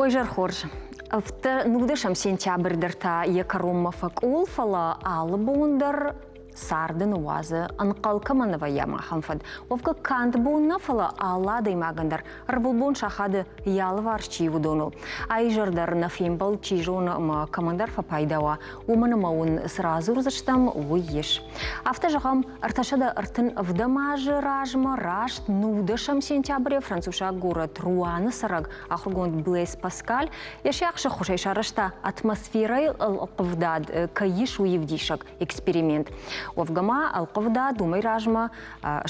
Ой, зӕр хорз. Афтӕ нудӕсӕм сентябрь дӕр та йӕ кӕронмӕ фӕкъул, фӕлӕ алы бон дӕр царды ныууадзы, ӕнхъӕл кӕмӕ нӕ вӕййӕм, ахӕм фӕд. Уӕвгӕ канд бон нӕ, фӕлӕ алы адӕймагӕн дӕр ӕрвылбон сахады йӕ алыварс чи уыдоныл. Аизӕр дӕр нӕ фембӕлд чи зоны ӕмӕ кӕмӕндӕр фӕпайда уа, уымӕн ӕмӕ уын цы радзурдзыстӕм, уый ис. Афтӕ зӕгъӕм, 337 азы размӕ раст нудӕсӕм сентябры францусаг горӕт Руаны цӕрӕг ахуыргонд Блез Паскаль йӕ сиахсы ххуысӕй сарӕзта атмосферӕйы ӕлхъывдад кӕй ис, уый ӕвдисӕг эксперимент. Уӕвгӕ ма ӕлхъывдад уымӕй размӕ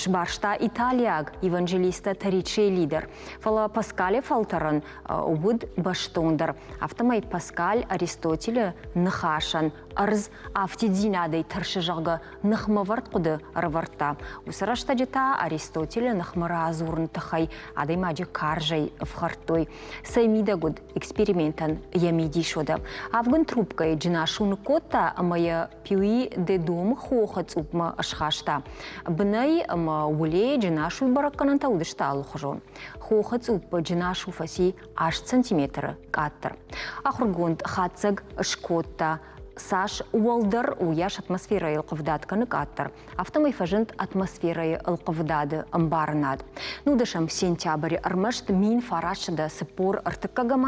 сбарста италиаг евангелиста Торричелли дӕр. Фӕлӕ Паскалы фӕлтӕрӕн уыд бӕстондӕр. Афтӕмӕй Паскаль Аристотелы ныхасӕн ӕрдз афтиддзинадӕй тӕрсы, зӕгъгӕ, ныхмӕвӕрд хъуыды ӕрӕвӕрдта. Уыцы рӕстӕджы та Аристотелы ныхмӕ радзурыны тыххӕй адӕймаджы карзӕй ӕфхӕрдтой. Цӕй мидӕг уыд экспериментӕн йӕ мидис уӕдӕ? Авгын трубкӕйы джынасу ныккодта ӕмӕ йӕ Пюи де Домы хохы цъупмӕ схаста. Бынӕй ӕмӕ уылейы джынасуйы бӕрӕггӕнӕнтӕ уыдысты алыхуызон. Хохы цъуппы джынасу фӕци 8 сантиметры къаддӕр. Ахуыргонд хатдзӕг скодта, цас уӕлдӕр, уыйас атмосферӕйы ӕлхъывдад кӕны къаддӕр. Афтӕмӕй фӕзынд атмосферӕйы ӕлхъывдады ӕмбарынад. Нудӕсӕм сентябры ӕрмӕст 1943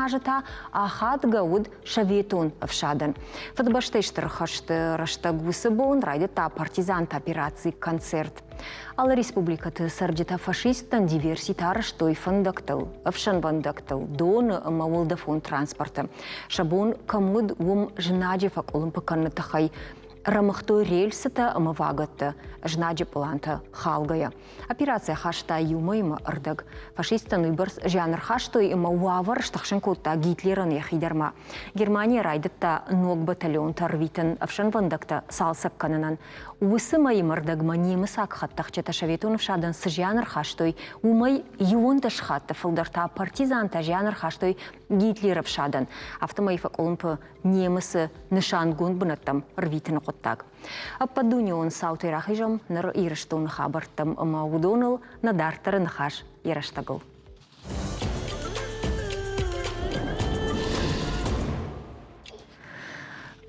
азы та ахадгӕ уыд советон ӕфсадӕн. Фыдыбӕстӕйы Стыр хӕсты рӕстӕг уыцы бон райдыдта партизанты операцийы концерт. Алы республикӕты цӕрджытӕ фашисттӕн диверситӕ арӕзтой фӕндӕгтыл, ӕфсӕнвӕндӕгтыл, доны ӕмӕ уӕлдӕфон транспорты. Сӕ бон кӕм уыд, уым знаджы фӕкъуылымпы кӕныны тыххӕй рӕмыгътой рельсытӕ ӕмӕ вагӕттӕ, знаджы пълантӕ халгӕйӕ. Операци ахаста иу мӕймӕ ӕрдӕг. Фашисттӕн уыйбӕрц зиан ӕрхастой ӕмӕ уавӕр стыхсын кодта Гитлерӕн йӕхи дӕр ма. Германийӕ райдыдта ног батальонтӕ ӕрвитын ӕфсӕнвӕндӕгтӕ цалцӕг кӕнынӕн. Уыцы мӕйы рдӕгмӕ немыцаг хӕдтӕхджытӕ советон ӕфсадӕн цы зиан ӕрхастой, уымӕй 11 хатты фылдӕр та партизантӕ зиан ӕрхастой Гитлеры ӕфсадӕн. Афтӕмӕй фӕкъуылымпы немыцы нысангонд бынӕттӕм ӕрвитыны хъуыддаг. Ӕппӕтдунеон цаутӕй рахизӕм ныр Ирыстоны хабӕрттӕм ӕмӕ уыдоныл нӕ дарддӕры ныхас йӕ рӕстӕгыл.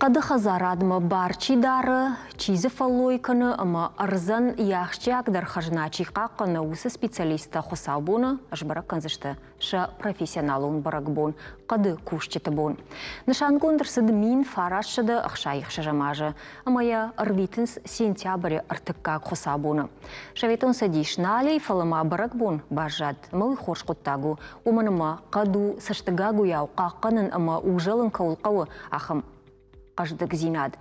Хъӕды хӕдзарадмӕ бар чи дары, чи дзы фӕллой кӕны ӕмӕ ӕрдзӕн йӕ ахсджиагдӕр хӕзна чи хъахъхъӕны, уыцы специалисттӕ хуыцаубоны сбӕрӕг кӕндзысты сӕ профессионалон бӕрӕгбон хъӕды кусджыты бон. Нысангонд ӕрцыд 1966 азы ӕмӕ йӕ ӕрвитынц сентябры ӕртыккаг хуыцаубоны. Советон Цӕдис налӕй, фӕлӕ ма бӕрӕгбон баззад ӕмӕ уый хорз хъуыддаг у, уымӕн ӕмӕ хъӕд у цӕстыгагуыйау хъахъхъӕнын ӕмӕ узӕлын кӕуыл хъӕуы, ахӕм хъӕздыгдзинад.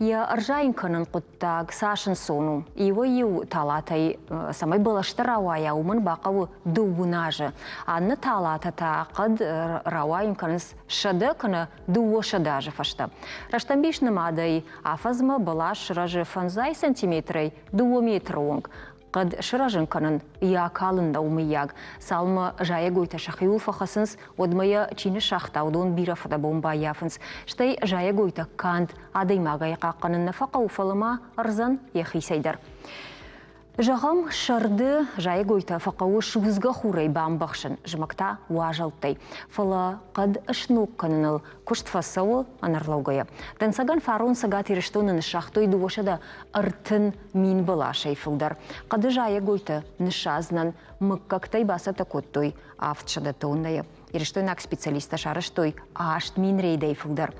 Йӕ ӕрзайын кӕнын хъуыддаг цас ӕнцон у. Иуӕй-иу талатӕй, цӕмӕй бӕлӕстӕ рауайа, уымӕн бахъӕуы дыууын азы. Аннӕ талатӕ та хъӕд рауайын кӕнынц 100 кӕнӕ 200 азы фӕстӕ. Рӕстӕмбис нымадӕй афӕдзмӕ бӕлас сырӕзы фӕндзай сантиметрӕй дыууӕ метры онг. Хъӕд сырӕзын кӕнын йӕ акалын нӕу мыййаг. Цалынмӕ зайӕгойтӕ сӕхиуыл фӕхӕцынц, уӕдмӕ йӕ чи ныссагъта, уыдон бирӕ фыдӕбон баййафынц. Стӕй зайӕгойтӕ канд адӕймагӕй хъахъхъӕнын нӕ фӕхъӕуы, фӕлӕ ма ӕрдзӕн йӕхицӕй дӕр. Зӕгъӕм, сӕрды зайӕгойтӕ фӕхъӕуы судзгӕ хурӕй бамбӕхсын, зымӕг та уазӕлттӕй. Фӕлӕ хъӕд сног кӕныныл куыст фӕцӕуы ӕнӕрлӕугӕйӕ. Дӕнцӕгӕн фарон Цӕгат Ирыстоны ныссагътой 230 бӕласӕй фылдӕр. Хъӕды зайӕгойтӕ ныссадзынӕн мыггӕгтӕй бацӕттӕ кодтой 700 тоннӕйы. Ирыстойнаг специалисттӕ сарӕзтой 8000 рейдӕй фылдӕр.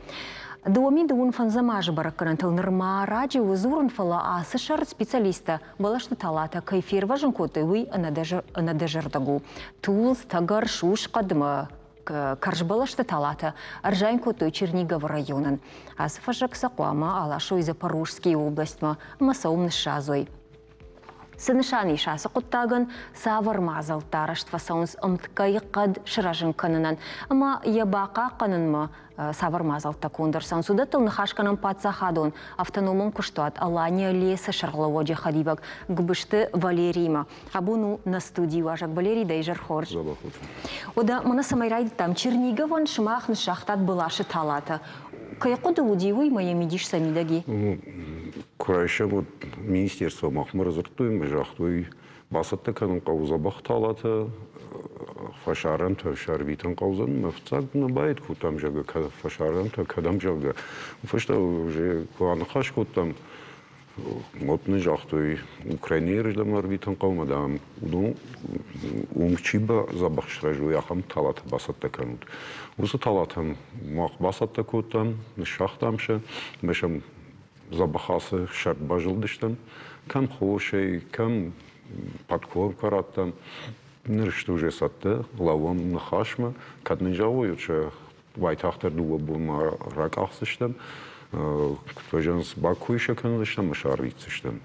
2025 азы бӕрӕггӕнӕнтыл нырма раджы у дзурын, фӕлӕ ацы сӕрд специалисттӕ бӕлӕсты талатӕ кӕй фервӕзын кодтой, уый ӕнӕдызӕрдыг у. Тулдз, тӕгӕр, сусхъӕдмӕ кӕрзбӕлӕсты талатӕ ӕрзайын кодтой Черниговы районӕн. Ацы фӕззӕг сӕ хъуамӕ аласой Запорожскийы областмӕ ӕмӕ сӕ уым ныссадзой. Цы нысан ис ацы хъуыддагӕн, цавӕр мадзӕлттӕ арӕзт фӕцӕуынц ӕмткӕй хъӕд сырӕзын кӕнынӕн ӕмӕ йӕ бахъахъхъӕнынмӕ цавӕр мадзӕлттӕ конд ӕрцӕуынц, уыдӕттыл ныхас кӕнӕм паддзахадон автономон куыстуат Алания лесы сӕргълӕууӕджы хӕдивӕг Гуыбысты Валериимӕ. Абон у нӕ студийы уазӕг Валерий, дӕ изӕр хорз. Уӕдӕ мӕнӕ цӕмӕй райдыдтам, Черниговӕн сымах ныссагътат бӕласы талатӕ. Кӕй хъуыды уыди, уый ма йӕ мидис сӕ мидӕг и? Куы райсӕм, уӕд министерство махмӕ радзырдтой ӕмӕ загътой, бацӕттӕ кӕнын хъӕуы дзӕбӕх талатӕ. Фӕсарӕнтӕ сӕрвитын хъӕудзӕн. Мӕ фыццаг нӕ байд кодтам, зӕгъгӕ, фӕсарӕнтӕ кӕдӕм, зӕгъгӕ. Фӕстӕ уже куы аныхас кодтам, уӕд нын загътой, Украинӕйы рдӕм ӕрвитын хъӕумӕ, дам, уыдон уым чи дзӕбӕх сырӕзой, ахӕм талатӕ бацӕттӕ кӕнут. Уыцы талатӕм мах бацӕттӕ кодтам, ныссагътам сӕ, ӕмӕ сӕм дзӕбӕх ацы сӕрд базылдыстӕм, кӕм хосӕй, кӕм подкормка радтам. Ныр сты уже цӕттӕ, лӕууӕм ныхасмӕ. Кӕд нын зӕгъой, сӕ уайтагъддӕр дыууӕ бонмӕ ракъахдзыстӕм, куыд фӕзӕгъынц, бакой сӕ кӕндзыстӕм ӕмӕ сӕ арвитдзыстӕм.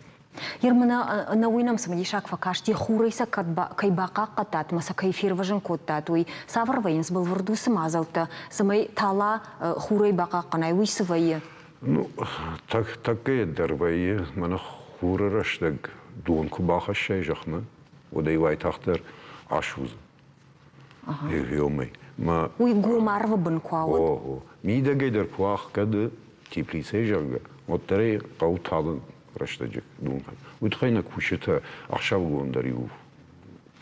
Ермана, ӕнӕуый нӕм цымыдисаг фӕкасти, хурӕй сӕ кӕд кӕй бахъахъхъӕдтат ӕмӕ сӕ кӕй фервӕзын кодтат, уый. Цавӕр вӕййынц бӕлвырд уыцы мадзӕлттӕ, цӕмӕй тала хурӕй бахъахъхъӕнай, уый цы вӕййы? Ну, тӕккӕ дӕр вӕййы, мӕнӕ хуры рӕстӕг дон куы бахӕссай зӕхмӕ, уӕд ӕй уайтагъддӕр асудзы. Гъеуымӕй. Мӕ Уый гом арвы бын куы ауад. О, мидӕгӕй дӕр куы ӕхгӕды теплицӕйы, зӕгъгӕ, уӕддӕр ӕй хъӕуы талынг рӕстӕджы дон. Уый тыххӕй нӕ кусджытӕ ӕхсӕвыгон дӕр иу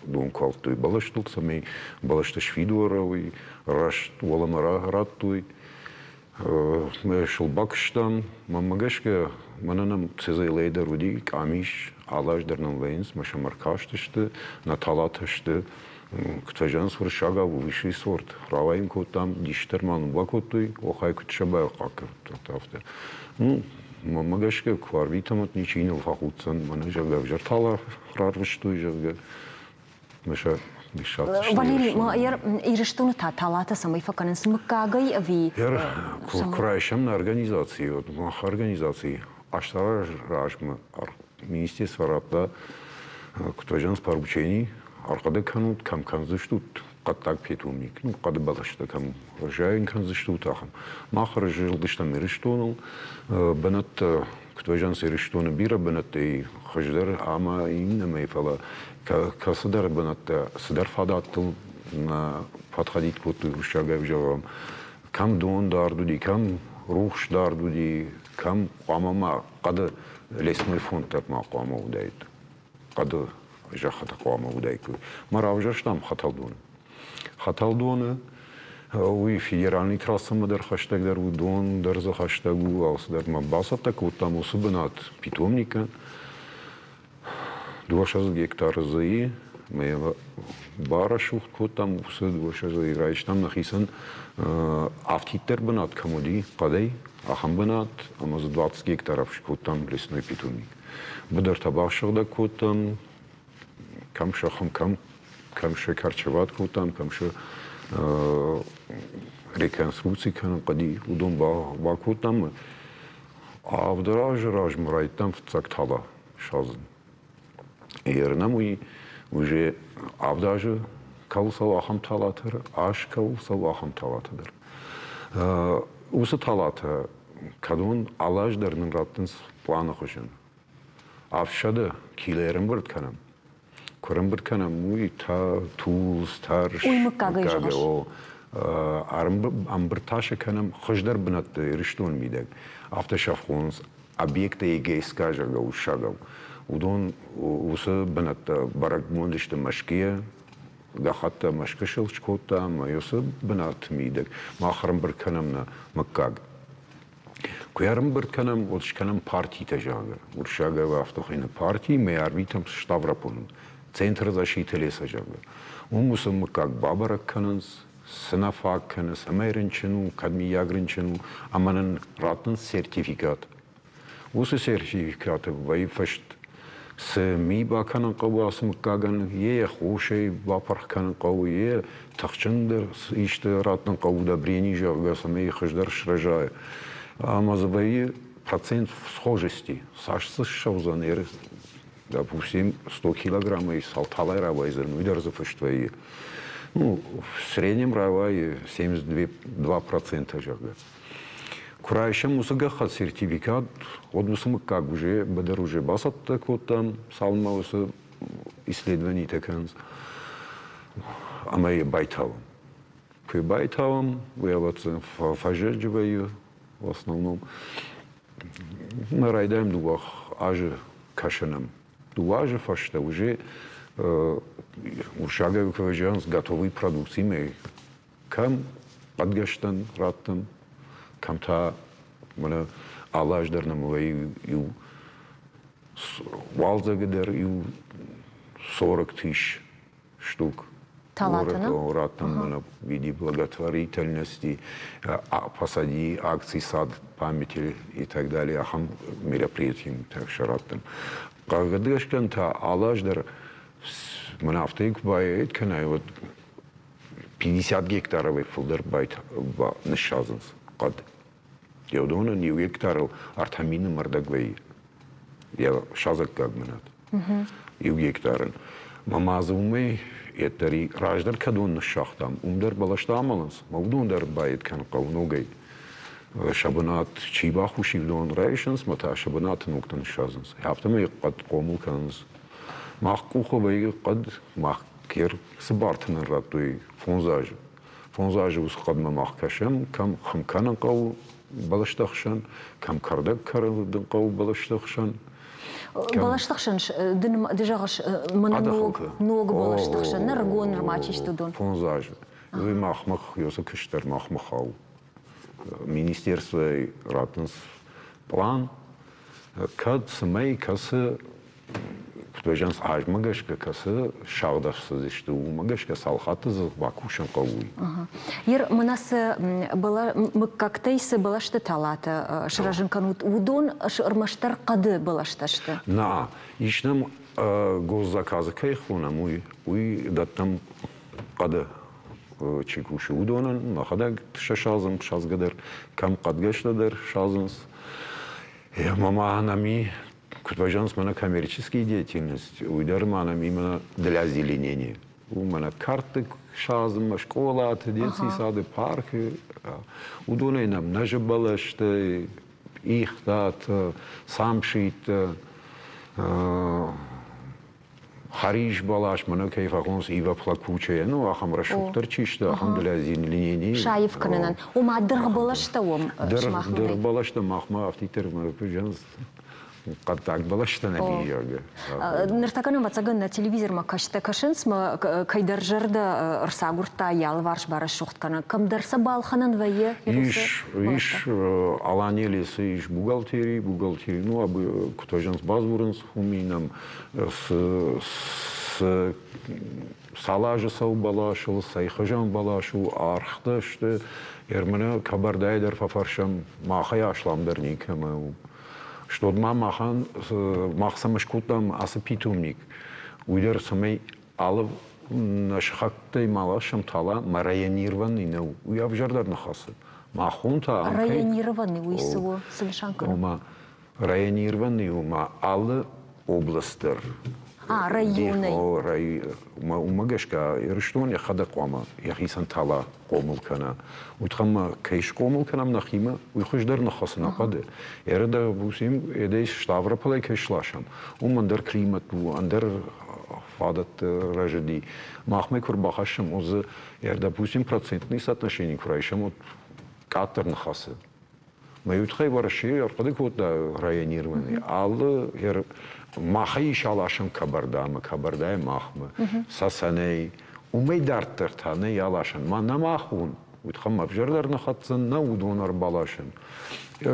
дон калдтой бӕлӕстыл, цӕмӕй бӕлӕстӕ сфидуарой, раст уӕлӕмӕ радтой. Мӕ сыл бакуыстам. Мӕнмӕ гӕсгӕ, мӕнӕ нӕм ЦЗЛ дӕр уыди, къамис, алы аз дӕр нӕм вӕййынц, мӕ сӕм ӕркастысты, нӕ талатӕ сты. Куыд фӕзӕгъынц уырыссагау, высший сорт. Рауайын кодтам, дис дӕр ма нын бакодтой, охай куыд сӕ байхъахъхъӕдтат, афтӕ. Ну, мӕнмӕ гӕсгӕ, куы арвитӕм, уӕд ничи ныл фӕхуддзӕн, мӕнӕ, зӕгъгӕ, ӕвзӕр тала рарвыстой, зӕгъгӕ. Валерий, ма Ирыстоны та талатӕ цӕмӕй фӕкӕнынц мыггагӕй ӕви? Куы райсӕм нӕ организаци, вот мах организаци 8 размӕ министерство радта куыд фӕзӕгъынц, поручений, ӕрхъуыды кӕнут, кӕм кӕндзыстут хъӕддаг питомник, ну, хъӕды бӕлӕстӕ кӕм зайын кӕндзыстут, ахӕм. Мах ӕрзылдыстӕм Ирыстоныл, бынӕттӕ, куыд фӕзӕгъынц, Ирыстоны бирӕ бынӕттӕй хуыздӕр ӕмӕ иннӕмӕй, фӕлӕ кӕцыдӕр бынӕттӕ цыдӕр фадӕттыл нӕ подходить кодтой уырыссагӕй зӕгъӕм, кӕм дон дард уыди, кӕм рухс дард уыди, кӕм хъуамӕ ма хъӕды лесной фонд дӕр ма хъуамӕ уыдаид, хъӕды зӕххытӕ хъуамӕ уыдаиккой. Мӕ равзӕрстам Хӕтӕлдоны. Хӕтӕлдоны уый федеральный трассӕмӕ дӕр хӕстӕгдӕр у, дон дӕр дзы хӕстӕг у, алцыдӕр ма бацӕттӕ кодтам уыцы бынат питомникӕн. 200 гектары дзы и, ӕмӕ йӕ барӕсугъд кодтам, уыцы 200 райстам нӕхицӕн афтиддӕр бынат кӕм уыди, хъӕдӕй, ахӕм бынат, ӕмӕ дзы 20 гектар скодтам лесной питомник. Быдыртӕ басыгъдӕг кодтам, кӕм сӕхъым, кӕм, кӕм сӕ корчеват кодтам, кӕм сӕ реконструкци кӕнын хъуыди, уыдон бакодтам. Авд азы размӕ райдыдтам фыццаг тала садзын. Ерынӕм уый уже авд азы кӕуыл цӕуы, ахӕм талатӕ, аз кӕуыл цӕуы, ахӕм талатӕ дӕр. Уыцы талатӕ кӕдон алы аз дӕр нын раттынц планы хуызӕн. Ӕфсады килӕ ӕрӕмбырд кӕнӕм. Куы ӕрӕмбырд кӕнӕм, уый та тулдз, тӕрс, Уый мыггагӕй зӕгъыс? Ӕмбырд та сӕ кӕнӕм хуыздӕр бынӕтты Ирыстоны мидӕг. Афтӕ сӕ хонынц объекттӕ ЕГСК, зӕгъгӕ, уырыссагау. Уыдон уыцы бынӕттӕ бӕрӕггонд сты Мӕскуыйӕ, гӕххӕттӕ Мӕскуы сыл скодта ӕмӕ уыцы бынаты мидӕг мах ӕрӕмбырд кӕнӕм нӕ мыггаг. Куы ӕрӕмбырд кӕнӕм, уӕд скӕнӕм партитӕ, зӕгъгӕ. Уырыссагау афтӕ хуыйны парти, мӕ арвитӕм Ставрополмӕ, Центр защиты леса, зӕгъгӕ. Уым уыцы мыггаг бабӕрӕг кӕнынц, цы нӕ фаг кӕны, цӕмӕй рынчын у, кӕд миййаг рынчын у, ӕмӕ нын раттынц сертификат. Уыцы сертификаты вӕййы фыст, цы ми бакӕнын хъӕуы ацы мыггагӕн, йе хосӕй бапырх кӕнын хъӕуы, йе тыхджындӕр исты раттын хъӕуы удобрени, зӕгъгӕ, цӕмӕй хуыздӕр срӕза. Ӕмӕ дзы вӕййы процент схожести, цас дзы ссӕудзӕн, допустим, 100 килограммӕй цал талай рауайдзӕн, уый дӕр дзы фыст вӕййы. Ну, в среднем рауайы 72%, зӕгъгӕ. Куы райсӕм уыцы гӕххӕтт сертификат, уӕд уыцы мыггаг уже быдыр уже бацӕттӕ кодтам, цалынмӕ уыцы исследованитӕ кӕнынц, ӕмӕ йӕ байтауӕм. Куы йӕ байтауӕм, уый ӕвӕццӕгӕн фӕззӕджы вӕййы в основном. Мы райдайӕм дыууӕ азы кӕсынӕн. Дыууӕ азы фӕстӕ уже Уырыссагӕй куы зӕгъынц, готовый продукциимӕ кӕм хъӕдгӕстӕн раттӕм, кӕм та мӕнӕ алы аз дӕр нӕм вӕййы иу уалдзӕгы дӕр иу 40 тысяч штук. Раттӕм мӕнӕ в виде благотворительности, посади акции сад памяти и так далее, ахӕм мероприятийтӕ сӕ раттӕм. Хъӕдгӕсгӕн та алы аз дӕр мӕнӕ афтӕ куы байӕд кӕнай, уӕд 50 гектаровӕй фылдӕр ныссадзынц хъӕд. Уыдонӕн иу гектарыл 3 000 мӕрдӕг вӕййы йӕ садзӕггаг бынат. Иу гектарӕн. Мӕ ма дзы уымӕй йеддӕр раздӕр кӕдон ныссагътам, уым дӕр бӕлӕстӕ амӕлынц, мӕ уыдон дӕр байед кӕнын хъӕуы ногӕй. Сӕ бынат чи бахус, уыдон райсынц, мӕ та сӕ бынаты ногтӕ ныссадзынц. Афтӕмӕй хъӕд хъомыл кӕнынц. Мах къухы вӕййы хъӕд, мах кер цы барты нын радтой 5 азы. 5 азы уыцы хъӕдмӕ мах кӕсӕм, кӕм хуым кӕнын хъӕуы бӕлӕсты хсӕн, кӕм кӕрдӕг кӕрдын хъӕуы бӕлӕсты хсӕн. Бӕлӕсты хсӕн ды зӕгъыс, мӕнӕ ног бӕлӕсты хсӕн, нырыгон нырма чи сты уыдон? 5 азы. Уый махмӕ, Йосы куыстдӕр махмӕ хауы. Министерствойы раттынц план, кӕд цӕмӕй кӕцы куыд азмӕ гӕсгӕ кӕцы сагъд ӕрцыдысты, уымӕ гӕсгӕ цал хатты дзы бакусын хъӕуы, уый. Ер мӕнӕ цы мыггӕгтӕй цы бӕлӕсты талатӕ сырӕзын кӕнут, уыдон ӕрмӕстдӕр хъӕды бӕлӕстӕ сты? Нӕ, ис нӕм госзаказы кӕй хонӕм, уый дӕттӕм хъӕды чи кусы, уыдонӕн, мӕхӕдӕг сӕ садзын, садзгӕ дӕр, кӕм хъӕдгӕстӕ дӕр садзынц. Ӕмӕ ма нӕм и, куыд фӕзӕгъынц, мӕнӕ коммерческий деятельность, уый дӕр ма нӕм именно для озеленения. У мӕнӕ кӕртты садзынмӕ, скъолаты, детский сады, паркы. Уыдонӕй нӕм нӕзы бӕлӕстӕ, ихтӕ, самшиттӕ, хӕрис бӕлас, мӕнӕ кӕй фӕхонынц ива плакучая, ну, ахӕм рӕсугъддӕр чи сты, ахӕм для озеленения. Саив кӕнынӕн. Ома дыргъ бӕлӕстӕ уым сымахмӕ? Дыргъ бӕлӕстӕ махмӕ афтиддӕр хъӕддаг бӕлӕстӕ нӕ бийӕг. Ныртӕккӕ ӕвӕццӕгӕн нӕ телевизормӕ кӕстӕ кӕсынц, мӕ кӕйдӕр зӕрдӕ ӕрцагуырдта йӕ алыварс барӕсугъд кӕнӕ. Кӕмдӕр сӕ балхӕнӕн вӕййы? Ис, ис Алания лесы ис бухгалтери, бухгалтери, ну, куыд фӕзӕгъынц, бадзурынц, уым нӕм цы цал азы цӕуы бӕласыл, цӕй хуызӕн бӕлас у, ӕргътӕ сты. Ермӕнӕ Кабардайы дӕр фӕфӕрсӕм, махӕй асламдӕр никӕмӕ у. Стод ма махӕн, мах цӕмӕ скодтам ацы питомник, уый дӕр цӕмӕй алы нӕ сыхӕгтӕй ма ласӕм тала, мӕ районированный нӕу, уый ӕвзӕрдӕр ныхасы. Махон та Районированный уый цы у, цы нысан кӕны? Ома районированный у ма алы област дӕр. А, районӕй. Уымӕ гӕсгӕ Ирыстон йӕхӕдӕг хъуамӕ йӕхицӕн тала хъомыл кӕна. Уый тыххӕй ма кӕй схъомыл кӕнӕм нӕхимӕ, уый хуыздӕр ныххӕцы нӕ хъӕды. Ӕрыдӕ бусим эдӕй Ставрополӕй кӕй сласӕм, уым ӕндӕр климат у, ӕндӕр фадӕттӕ рӕзыди. Махмӕ куы рбахӕссӕм, уым дзы, допустим, процентный соотношение куы райсӕм, уӕд къаддӕр ныххӕцы. Мӕ иу тыххӕй Уӕрӕсейы ӕрхъуыды кодта районированный. Алы махӕй ис аласӕм Кабардамӕ, Кабардайы махмӕ, Цӕцӕнӕй. Уымӕй дарддӕр та нӕй аласӕн. Ма нӕ мах уон, уый тыххӕй ма ӕвзӕрдӕр ныххӕцдзӕн, нӕ уыдон ӕрбаласӕн.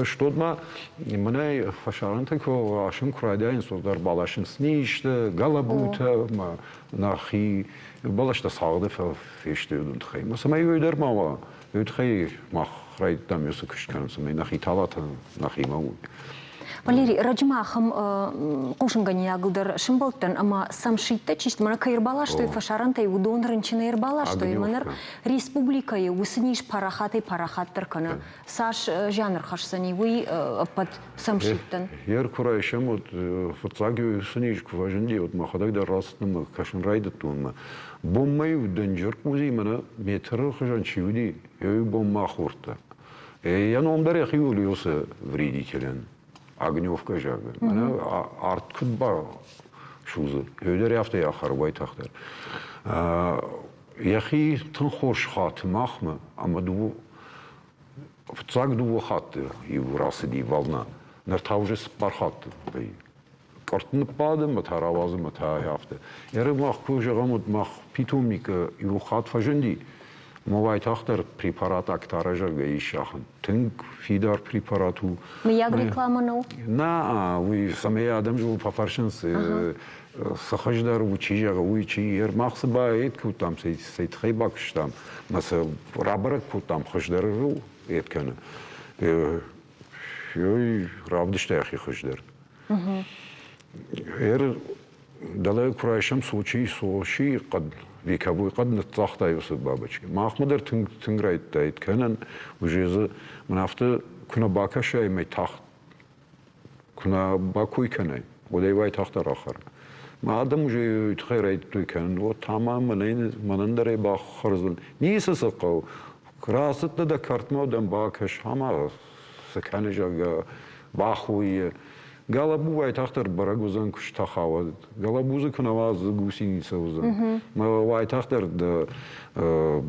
Стод ма мӕнӕ фӕсарӕнты куы ласын куы райдайынц, уӕд ӕрбаласынц низтӕ, гӕлӕбутӕ, ма нӕхи бӕлӕстӕ цагъды фесты уыдон тыххӕй. Ма цӕмӕй уый дӕр ма уа, Уый тыххӕй мах райдыдтам уыцы куыст кӕнын, цӕмӕй нӕхи талатӕ нӕхимӕ уой. Валерий, раджы ма ахӕм хъусынгӕнинагыл дӕр сымбӕлдтӕн ӕмӕ сӕм сидтӕ чи сты, мӕнӕ кӕй ӕрбаластой фӕсарӕнтӕй, уыдон рынчынӕй ӕрбаластой, мӕнӕ республикӕйы уыцы низ парахатӕй-парахатдӕр кӕны. Цас зиан ӕрхӕсдзӕни уый ӕппӕт сӕм сидтӕн? Ер куы райсӕм, уӕд фыццаг уыцы низ куы фӕзынди, уӕд мӕхӕдӕг дӕр рацыдтӕн ӕмӕ кӕсын райдыдтон мӕ Бонмӕ-иу дынджыр къудзи мӕнӕ метры хуызӕн чи уыди, йӕ бонмӕ хордта. Йӕ ном дӕр йӕхиуыл уыцы вредителӕн, огневка, зӕгъгӕ. Мӕнӕ арт куыд басудзы, йӕ дӕр афтӕ ахӕры уайтагъддӕр. Йӕхи тынг хорз хаты махмӕ, ӕмӕ дыууӕ фыццаг дыууӕ хатты иу рацыди волна, ныр та уже цыппар хатты вӕййы. Къӕртт ныббады мӕ та рауадзы мӕ та афтӕ. Ӕры мах куы зӕгъӕм, уӕд мах питомникы иу хатт фӕзынди, ӕмӕ уайтагъддӕр препарат Актара, зӕгъгӕ, ис ахӕм. Тынг фидар препарат у. Мыййаг реклама нӕу? Нӕ, уый цӕмӕй адӕм фӕфӕрсынц, цы хуыздӕр у, чи зӕгъы, уый чи. Мах цы баэд кодтам, цӕй тыххӕй бакуыстам, мӕ цы рабӕрӕг кодтам, хуыздӕрыл эд кӕны. Ой, равдыста йӕхи хуыздӕр. Эр дӕлӕ куы райсӕм Сочийы, Сочийы хъӕд, вековой хъӕд ныццагъта уыцы бабочкӕ. Махмӕ дӕр тынг тынг райдыдтаид кӕнӕн, уже дзы мын афтӕ куы нӕ бакӕсай мӕ тагъд куы нӕ бакой кӕнай, уӕд ӕй уайтагъддӕр ахӕр. Мӕ адӕм уже тыххӕй райдыдтой кӕнын, вот ӕмӕ мӕнӕн дӕр ӕй бахӕрдзӕн. Ницы цы хъӕуы. Рацыдтӕ дӕ кӕртмӕ дӕм бакӕс, ӕмӕ цы кӕны, зӕгъгӕ, бахойы. Гӕлӕбу уайтагъддӕр бӕрӕг уыдзӕн, куы стӕха, уӕд. Гӕлӕбу дзы куы нӕ уа, дзы гуси ницы уыдзӕн. Мӕ уайтагъддӕр дӕ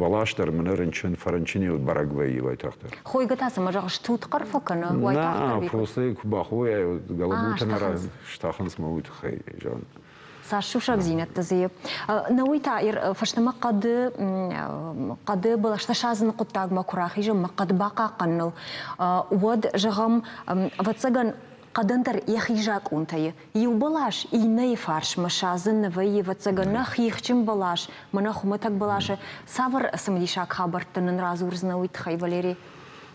бӕлас дӕр мӕнӕ рынчын, фӕрынчын бӕрӕг вӕййы уайтагъддӕр. Хойгӕ та цымӕ зӕгъыс, тутхъӕр фӕкӕны уайтагъддӕр? Нӕ, просто куы бахойай, гӕлӕбутӕ нӕ стӕхынц мӕ уый тыххӕй, зӕгъын. Цас сусӕгдзинӕдтӕ дзы и. Науый та фӕстӕмӕ хъӕды хъӕды бӕлӕстӕ садзыны хъуыддагмӕ куы рахизӕм ӕмӕ хъӕд бахъахъхъӕныныл, уӕд, зӕгъӕм, ӕвӕццӕгӕн, хъӕдӕн дӕр йӕхи закъонтӕ и. Иу бӕлас иннӕйы фарсмӕ садзын нӕ вӕййы, ӕвӕццӕгӕн, нӕ хихджын бӕлас, мӕнӕ хуымӕтӕг бӕласы. Цавӕр цымыдисаг хабӕрттӕ нын радзурдзынӕ уый тыххӕй, Валерий?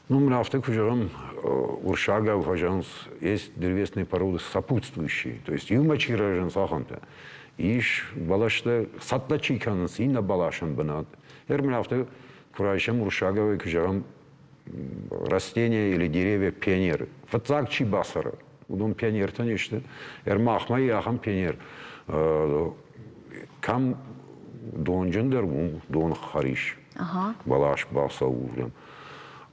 Ну, мын афтӕ куы зӕгъӕм, уырыссагау фӕзӕгъынц, есть древесные породы сопутствующие, то есть иумӕ чи рӕзынц, ахӕмтӕ. Ис бӕлӕстӕ, цӕттӕ чи кӕнынц, иннӕ бӕласӕн бынат. Ӕр мын афтӕ куы райсӕм уырыссагауӕй куы зӕгъӕм, растения или деревья пионеры. Фыццаг чи бацӕры, уыдон пионертӕ не сты. Ӕр махмӕ ахӕм пионер. Кӕм донджындӕр, уым дон хӕрис. Бӕлас бацӕуы уырдӕм.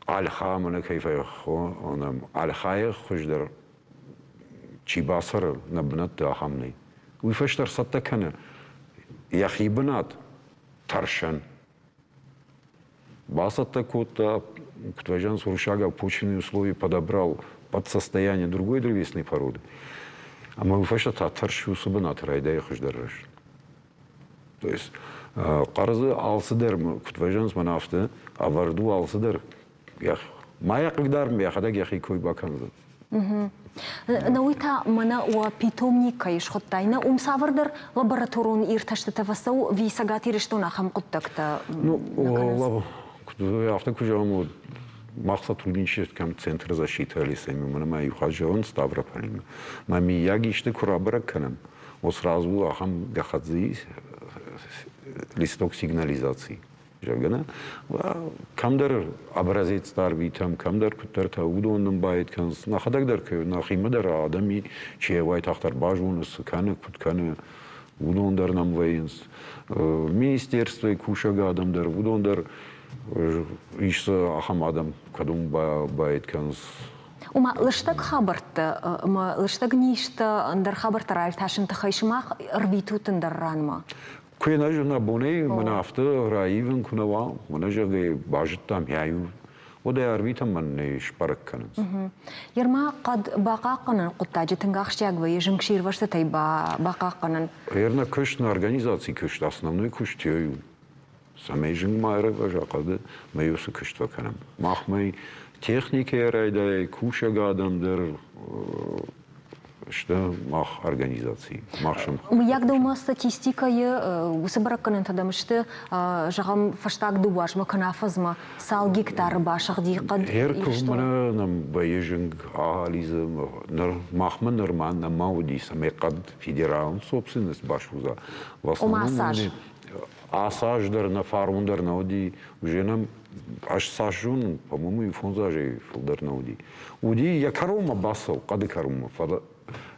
Альха мӕнӕ кӕй фӕхонӕм, альхайы хуыздӕр чи бацӕры нӕ бынӕтты, ахӕм нӕй. Уый фӕстӕ ӕрцӕттӕ кӕны йӕхи бынат тӕрсӕн. Бацӕттӕ кодта, куыд вӕзӕнц уырыссагау почвенные условия подобрал под состояние другой древесной породы. Ӕмӕ уый фӕстӕ та тӕрсы уыцы бынаты райдайы хуыздӕр рӕзт. То есть хъӕрзы алцыдӕр, куыд вӕзӕнц мӕн афтӕ, ӕвӕрд у алцыдӕр. Ма йӕ хъыгдар, йӕхӕдӕг йӕхи кой бакӕндзӕн. Нӕ уый та мӕнӕ уӕ питомник кӕй схуыдтай, нӕ уым цавӕрдӕр лабораторон иртӕстытӕ фӕцӕуы ӕви Цӕгат Ирыстон ахӕм хъуыддӕгтӕ Ну, афтӕ куы зӕгъӕм, уӕд мах сотрудничает кӕм Центр защиты лесами, мӕнӕ ма иу хатт зӕгъын Ставрополимӕ. Мӕ миййаг исты куы рабӕрӕг кӕнӕм, вот сразу ахӕм гӕххӕтт дзы ис, листок сигнализации. Зӕгъгӕ, нӕ кӕмдӕр образец арвитӕм, кӕмдӕр куыддӕртӕ, уыдон нын байд кӕнынц. Нӕхӕдӕг дӕр кӕй нӕхимӕ дӕр адӕми, чи уайтагъддӕр базоны, цы кӕны, куыд кӕны, уыдон дӕр нӕм вӕййынц. Министерствойы кусӕг адӕм дӕр, уыдон дӕр ис ахӕм адӕм, кӕд уым байд кӕнынц. Ома лыстӕг хабӕрттӕ ӕмӕ лыстӕг низтӕ, ӕндӕр хабӕрттӕ раиртасын тыххӕй сымах ӕрвитут ӕндӕр ранмӕ? Куы нӕ зына бонӕй, мӕнӕ афтӕ раивын куы нӕ уа, мӕнӕ зӕгъгӕ базыдтам йӕ уӕд ӕй арвитӕм мӕн нӕ сбӕрӕг кӕнынц. Ерма хъӕд бахъахъхъӕнын хъуыддаджы тынг ахсджиаг вӕййы зынгсирвӕзтытӕй бахъахъхъӕнын. Ерна куыст, нӕ организацийы куыст, основной куыст у, цӕмӕй зынг ма ӕрӕвӕза хъӕды, мӕ уыцы куыст фӕкӕнӕм. Махмӕ техникӕйӕ райдайай, кусӕг адӕм дӕр сты мах организаци, мах сӕм. Мыййаг дӕумӕ статистикӕйы уыцы бӕрӕггӕнӕнтӕ дӕм сты, зӕгъӕм, фӕстаг дыууӕ азмӕ кӕнӕ афӕдзмӕ цал гектары басыгъди хъӕд Ирыстоны? Нӕм вӕййы зынг алидзы. Ныр махмӕ нырма нӕма уыди, цӕмӕй хъӕд федералон собственность басудза. Ома цас? Ацы аз дӕр нӕ фарон дӕр нӕ уыди, уже нӕм ӕз цас зонын, по-моему, иу фондз азӕй фылдӕр нӕ уыди. Уыди йӕ кӕронмӕ бацӕуы, хъӕды кӕронмӕ, фӕлӕ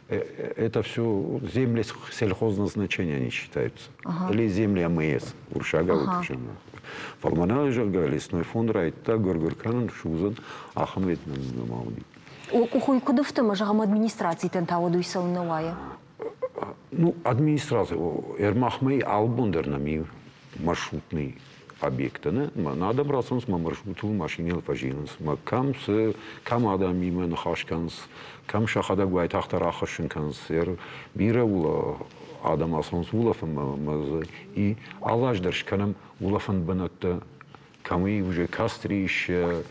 это все земли сельхозназначения не считаются. Или земли АМС, уырыссагау ага. Фӕлӕ мӕнӕ, зӕгъгӕ, лесной фонд райдыдта гуыр-гуыр кӕнын, судзын, ахӕм вет нӕма уыди. Къухуй куыд ӕфты, ӕмӕ зӕгъӕм, администрацитӕн та уӕд уый цӕуыннӕ уайы? Ну, администраци, ӕрмахмӕ алыбон дӕр нӕм и маршрутный. Объекттӕ нӕ, мӕ адӕм рацӕуынц мӕ маршрутыл машинӕйыл фӕзилынц, мӕ кӕм цы, кӕм адӕмимӕ ныхас кӕнынц, кӕм сӕхӕдӕг уайтагъддӕр ахӕссын кӕнынц. Бирӕ адӕм ацӕуынц улӕфынмӕ ӕмӕ дзы и алы аз дӕр скӕнӕм улӕфӕн бынӕттӕ, кӕм и уже кострища,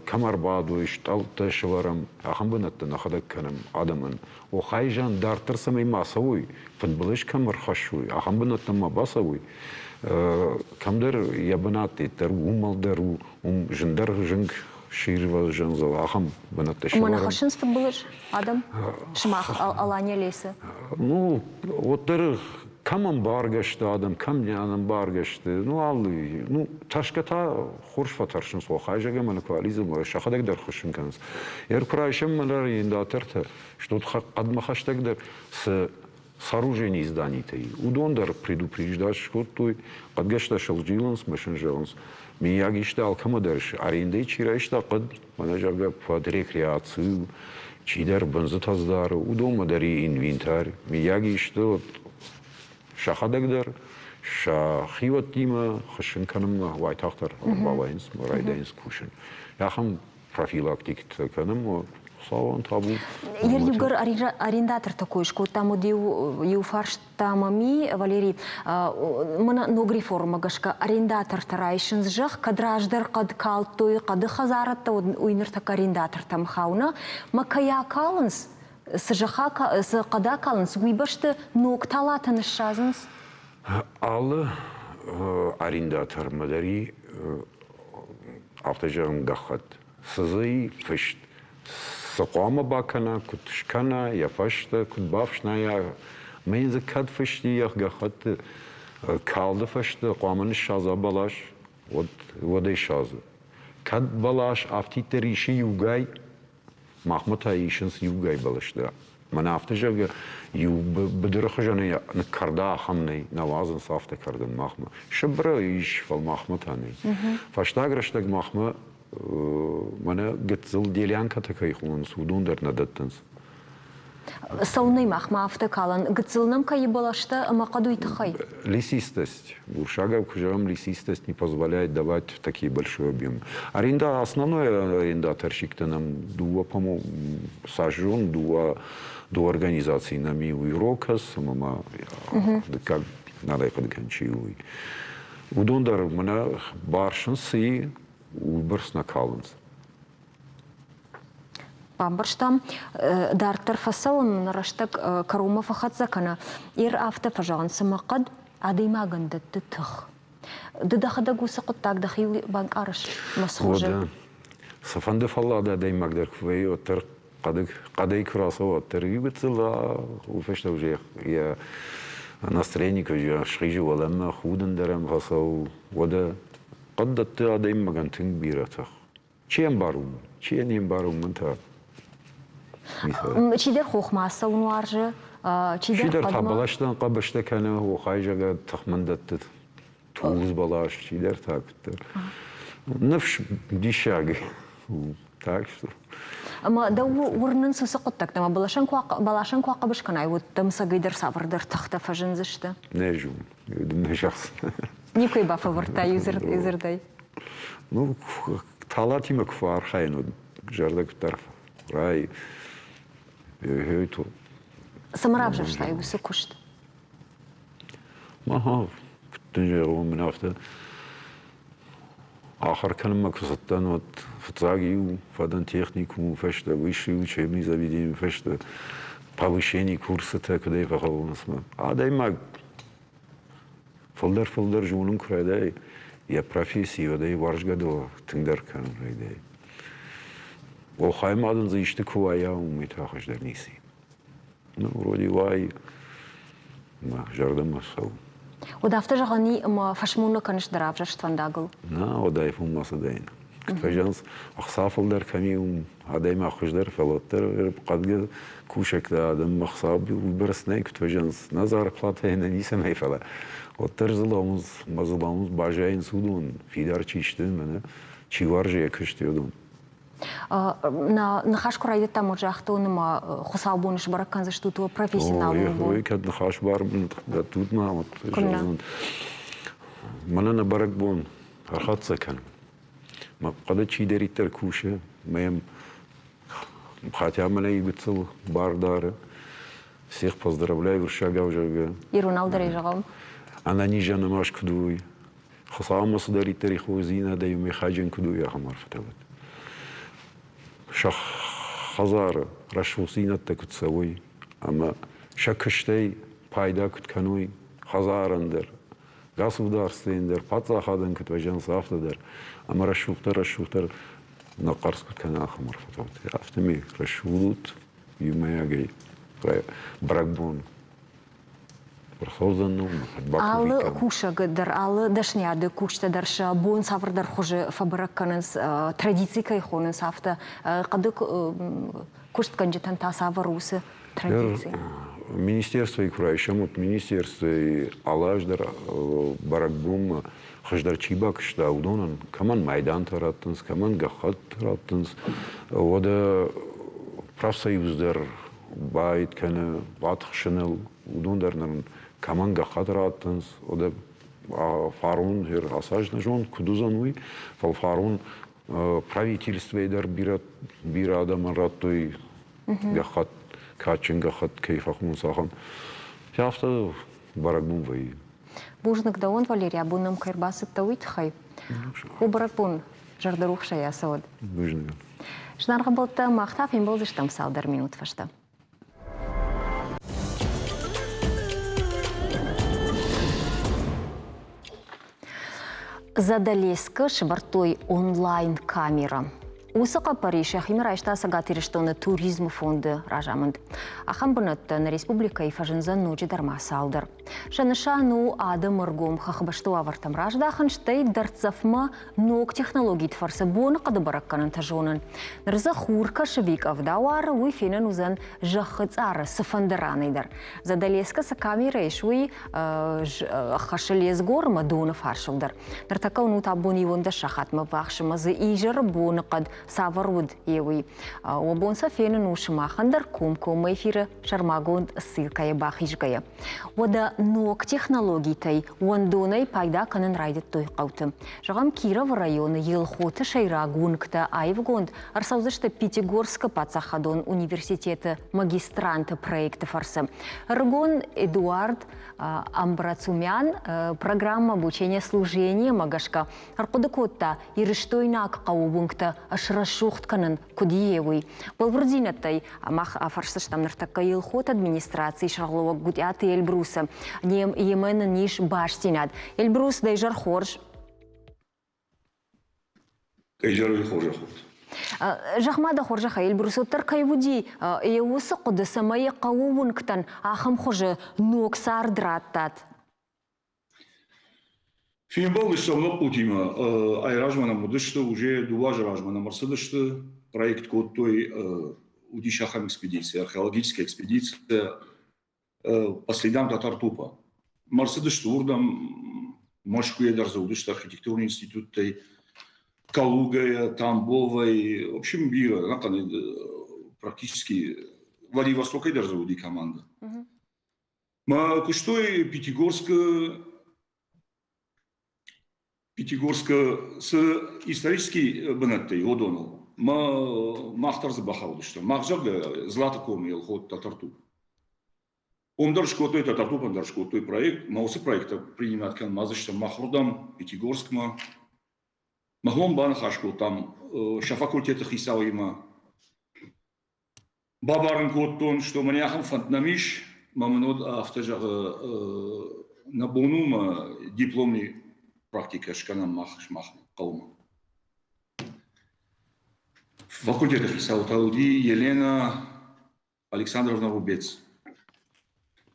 кӕм ӕрбадой, стъӕлттӕ сӕвӕрӕм, ахӕм бынӕттӕ нӕхӕдӕг кӕнӕм адӕмӕн. Охайзан дарддӕр цӕмӕй ма цӕуой, фыдбылыз кӕм ӕрхӕссой, ахӕм бынӕттӕм ма бацӕуой, кӕмдӕр йӕ бынат дӕр уымӕлдӕр у, уым зындӕр зынг сирвӕзӕн дзы ахӕм бынӕттӕ сӕвӕрӕм. Уымӕн хӕссынц фыдбылыз адӕм? Сымах Алания лесы? Ну, уӕддӕр кӕм ӕмбаргӕ сты адӕм, кӕм не ӕмбаргӕ сты, ну, алы, ну, тӕрсгӕ та хорз фӕтӕрсынц, охайзӕг ӕмӕ ныквалидзы сӕхӕдӕг дӕр хуыссын кӕнынц. Ӕр куы райсӕм мӕнӕ арендатортӕ, что хъӕдмӕ хӕстӕгдӕр цы сооружений зданитӕй, уыдон дӕр предупреждать скодтой, хъӕдгӕстӕ сылзилынц, мӕ сын зӕгъынц, миййаг исты алкӕмӕ дӕр арендӕйы чи райста хъӕд, мӕнӕ зӕгъгӕ, под рекреацию, чидӕр бындзытӕ дары, уыдонмӕ дӕр и инвентарь, миййаг исты вот сӕхӕдӕг дӕр сӕ хиуӕттимӕ хыссын кӕнынмӕ уайтагъддӕр ӕрбауайынц, райдайынц кусын. Ахӕм профилактиктӕ кӕнӕм, Хуыцауӕн табу. Иугӕр арендаторты кой скодтам, уӕд иу фарста мӕм и, Валерий, мӕнӕ ног реформӕмӕ гӕсгӕ арендатортӕ райсынц зӕхх, кӕд раздӕр хъӕд калдтой хъӕды хӕдзарӕдтӕ, уый ныртӕккӕ арендатортӕм хауы, мӕ кӕй акалынц, цы зӕхх цы хъӕд акалынц, уый бӕсты ног талатӕ ныссадзынц? Алы арендатормӕ дӕр и, афтӕ зӕгъӕм, гӕххӕтт. Цы дзы и фыст? Цы хъуамӕ бакӕна, куыд скӕна, йӕ фӕстӕ куыд бафснайа? Мӕ йын дзы кӕд фыст и йӕ гӕххӕтты калды фӕстӕ хъуамӕ ныссадза бӕлас, уӕд, уӕд ӕй садзы. Кӕд бӕлас афтиддӕр исы иугай, Махмӕ та исынц иугай бӕлӕстӕ. Мӕнӕ афтӕ зӕгъгӕ, иу быдыры хуызӕнӕй ныккӕрда ахӕм нӕй, нӕ уадзынц афтӕ кӕрдын махмӕ. Сыбыры ис, фӕлӕ махмӕ та нӕй. Фӕстаг рӕстӕг махмӕ мӕнӕ гыццыл делянкӕтӕ кӕй хонынц, уыдон дӕр нӕ дӕттынц. Цӕуылнӕ махмӕ афтӕ калӕн? Гыццыл нӕм кӕй бӕлӕстӕ ӕмӕ хъӕд уый тыххӕй? Лесистость. Урсагау куы зӕгъӕм, лесистость не позволяет давать такие большие объемы. Аренда, основной арендаторщиктӕ нам дыууӕ, по-моему, сажжон дыууӕ, дыууӕ организаци нӕм и уый Рокос ӕмӕ ма дыккаг надӕй хъуыды кӕнын чи у, уый. Уыдон дӕр мӕнӕ барсынц цы и, уыйбӕрц нӕ калынц. Бамбӕрстам. Дарддӕр фӕцӕуын рӕстӕг кӕронмӕ фӕхӕццӕ кӕны. Ир афтӕ фӕзӕгъынц, цыма хъӕд адӕймагӕн дӕтты тых. Ды дӕхӕдӕг уыцы хъуыддаг дӕхиуыл банкъарыс мӕ схуызы? Уӕдӕ, цыфӕнды фӕллад адӕймаг дӕр куы вӕййы, уӕддӕр хъӕдӕй куы рацӕуа, уӕддӕр иу гыццыл уый фӕстӕ уже йӕ настроени куы схизы уӕлӕмӕ, худын дӕр ӕм фӕцӕуы. Уӕдӕ хъӕд дӕтты адӕймагӕн тынг бирӕ тых. Чи ӕмбары уымӕн? Чи йӕ не мбары, уымӕн та Чидӕр хохмӕ ацӕуын уарзы, чидӕр Чидӕр та бӕлӕстӕн хъӕбыстӕ кӕны, охай зӕгъӕ тыхмӕн дӕтты тулдз бӕлас, чидӕр та куыддӕр. Ныфс диссаг у, так что. Ӕмӕ дӕу уырнынц уыцы хъуыддӕгтӕ, ӕмӕ бӕласӕн куы ахъӕбыс кӕнай, уӕд дӕм цӕгӕйдӕр цавӕрдӕр тыхтӕ фӕзындзысты? Нӕ зонын, нӕ зӕгъдзынӕн. Никуы бафӕлвӕрдта иу дзырдӕй? Ну, талатимӕ куы фӕархайын, уӕд зӕрдӕ куыддӕр рай. Цӕмӕ равзӕрстай уыцы куыст? Ага, куыд дын зӕгъон, мын афтӕ ахуыр кӕнынмӕ куы цыдтӕн, уӕд фыццаг иу фӕдӕн техникумы фӕстӕ, высший учебный заведение фӕстӕ повышение курсытӕ куыдӕй фӕхъӕуынц. Адӕймаг Фылдӕр-фылдӕр зонын куы райдайы йӕ професси, уӕд ӕй уарзгӕ дӕр тынгдӕр кӕнын райдайы. Охай ма дын дзы исты куы уайа, уымӕй та хуыздӕр ницы. Ну, вроде уай, мӕ зӕрдӕмӕ цӕуы. Уӕд афтӕ зӕгъӕн и, ӕмӕ фӕсмон нӕ кӕныс дӕ равзӕрст фӕндагыл? Нӕ, уӕд айфон ма цыдаин. Куыд фӕзӕгъынц, ӕхца фылдӕр кӕм и, уым адӕймаг хуыздӕр, фӕлӕ уӕддӕр хъӕдгӕ кусӕг дӕ адӕммӕ ӕхца уыйбӕрц нӕй, куыд фӕзӕгъынц, нӕ зарплатӕйы нӕ ницӕмӕй, фӕлӕ уӕддӕр дзы лӕууынц мӕ дзы лӕууынц, баззайынц уыдон, фидар чи сты, мӕнӕ чи уарзы йӕ куыст, уыдон. Нӕ ныхас куы райдыдтам, уӕд загътон, ӕмӕ хуыцаубоны сбӕрӕг кӕндзыстут уӕ профессионалон бон. Ой, кӕд ныхас бар дӕттут ма, уӕд зӕгъдзӕн. Мӕнӕ нӕ бӕрӕгбон ӕрхӕццӕ кӕн. Мӕ хъӕды чидӕриддӕр кусы, мӕ йӕм хотя мӕнӕ и гыццыл бар дары. Всех поздравляю, уырыссагау зӕгъгӕ. Иронау дӕр ӕй зӕгъӕм. Ӕнӕнизӕн ӕмас куыд уой, Хуыцаумӕ цыдӕриддӕр и хорздзинадӕй уымӕй хайджын куыд уой, ахӕм арфӕтӕ уӕд. Сӕ хӕдзары рӕсугъддзинӕдтӕ куыд цӕуой ӕмӕ сӕ куыстӕй пайда куыд кӕной хӕдзарӕн дӕр, государствӕн дӕр, паддзахадӕн куыд вӕзӕнц, афтӕ дӕр. Ӕмӕ рӕсугъддӕр-рӕсугъддӕр нӕ хъӕрц куыд кӕна, ахӕм арфӕтӕ уӕд. Афтӕмӕй рӕсугъд ут иумӕйагӕй бӕрӕгбон Алы кусӕг дӕр, алы дӕсныйады кусджытӕ дӕр сӕ бон цавӕрдӕр хуызы фӕбӕрӕг кӕнынц, традици кӕй хонынц, афтӕ хъӕды куыстгӕнджытӕн та цавӕр у уыцы традици? Министерствойы куы райсӕм, вот министерствойы алы аз дӕр бӕрӕгбонмӕ хуыздӕр чи бакуыста, уыдонӕн кӕмӕн майдантӕ раттынц, кӕмӕн гӕххӕтт раттынц. Уӕдӕ профсоюз дӕр байд кӕны батыхсыныл, уыдон дӕр нын кӕмӕн гӕххӕтт раттынц, уӕдӕ фарон ацы аз нӕ зон, куыд уыдзӕн уый, фӕлӕ фарон правительствӕйы дӕр бирӕ, бирӕ адӕмӕн радтой гӕххӕтт, кадджын гӕххӕтт кӕй фӕхонынц, ахӕм. Афтӕ бӕрӕгбон вӕййы. Бузныг дӕуӕн, Валерий, абон нӕм кӕй ӕрбацыдтӕ, уый тыххӕй. У бӕрӕгбон зӕрдӕрухсӕй ацӕуӕд. Бузныг. Зынаргъ ӕмбӕлттӕ, мах та фембӕлдзыстӕм цалдӕр минут фӕстӕ. Задалескы сӕвӕрдтой онлайн-камерӕ. Уыцы хъӕппӕрис йӕхимӕ райста Цӕгат Ирыстоны туризмы фонды разамынд. Ахӕм бынӕттӕ нӕ республикӕйы фӕзындзӕн ноджыдӕр ма цалдӕр. Сӕ нысан у адӕмы ӕргом хӕхбӕсты уавӕртӕм раздахын, стӕй дӕрддзӕфмӕ ног технологиты фӕрцы боныхъӕды бӕрӕггӕнӕнтӕ зонын. Ныр дзы хур кӕсы ӕви къӕвда уары, уый фенӕн уыдзӕн зӕххы цъары цыфӕнды ранӕй дӕр. Задалескы цы камерӕ ис, уый хӕссы Лезгормӕ доны фарсыл дӕр. Ныртӕккӕ уынут абон 11 сахатмӕ ввахс ӕмӕ дзы изӕры боныхъӕд цавӕр уыд, е уый. Уӕ бон сӕ фенын у сымахӕн дӕр комкоммӕ эфиры сӕрмагонд ссылкӕйы бахизгӕйӕ. Уӕдӕ ног технологитӕй уӕндонӕй пайда кӕнын райдыдтой хъӕуты. Зӕгъӕм, Кировы районы Елхоты сӕйраг уынгтӕ аивгонд ӕрцӕудзысты Пятигорскы паддзахадон университеты магистранты проекты фӕрцы. Ӕрыгон Эдуард Амбрацумян программа обучения служение-мӕ гӕсгӕ ӕрхъуыды кодта ирыстойнаг хъӕуы уынгтӕ срӕсугъд кӕнын куыд ие, уый. Бӕлвырддзинӕдтӕй мах афӕрсдзыстӕм ныртӕккӕ Елхот администрацийы сӕргълӕууӕг Гуытъиаты Эльбрусы. Йемӕ нын ис бастдзинад. Эльбрус, дӕ изӕр хорз. Изӕры хорзӕх уӕд. Зӕгъ-ма дӕ хорзӕхӕй, Эльбрус, уӕддӕр кӕй уыди йӕ уыцы хъуыды, цӕмӕй хъӕуы уынгтӕн ахӕм хуызы ног цард раттат? Фембӕлдыстӕм лӕппутимӕ, айразмӕ нӕм уыдысты, уже дыууӕ азы размӕ нӕм ӕрцыдысты, проект кодтой, уыдис ахӕм экспедици, археологическая экспедиция по следам Татартупа. Ма ӕрцыдысты уырдӕм, Мӕскуыйӕ дӕр дзы уыдысты архитектурон институттӕй, Калугӕйӕ, Тамбовӕй, в общем, бирӕ, ӕнӕхъӕн практически Владивостокӕй дӕр дзы уыди командӕ. Ма куыстой Пятигорскы Пятигорскы цы исторический бынӕттӕ уыдоныл. Ма мах дӕр дзы бахаудыстӕм. Мах, зӕгъгӕ, Златы комы Елхот Татартуп. Уым дӕр скодтой, Татартупӕн дӕр скодтой проект. Ма уыцы проекттӕ принимать кӕнын мадзыстӕм махуырдӕм, Пятигорскмӕ. Махом баныхас кодтам сӕ факультеты хицауимӕ. Бабарын кодтон, что мӕнӕ ахӕм фӕнд нӕм ис, мӕ мын уӕд афтӕ зӕгъы, нӕ бон у мӕ дипломный практикӕ скӕнӕм мах сымах хъӕумӕ. Факультеты хицау та уыди Елена Александровна Рубец.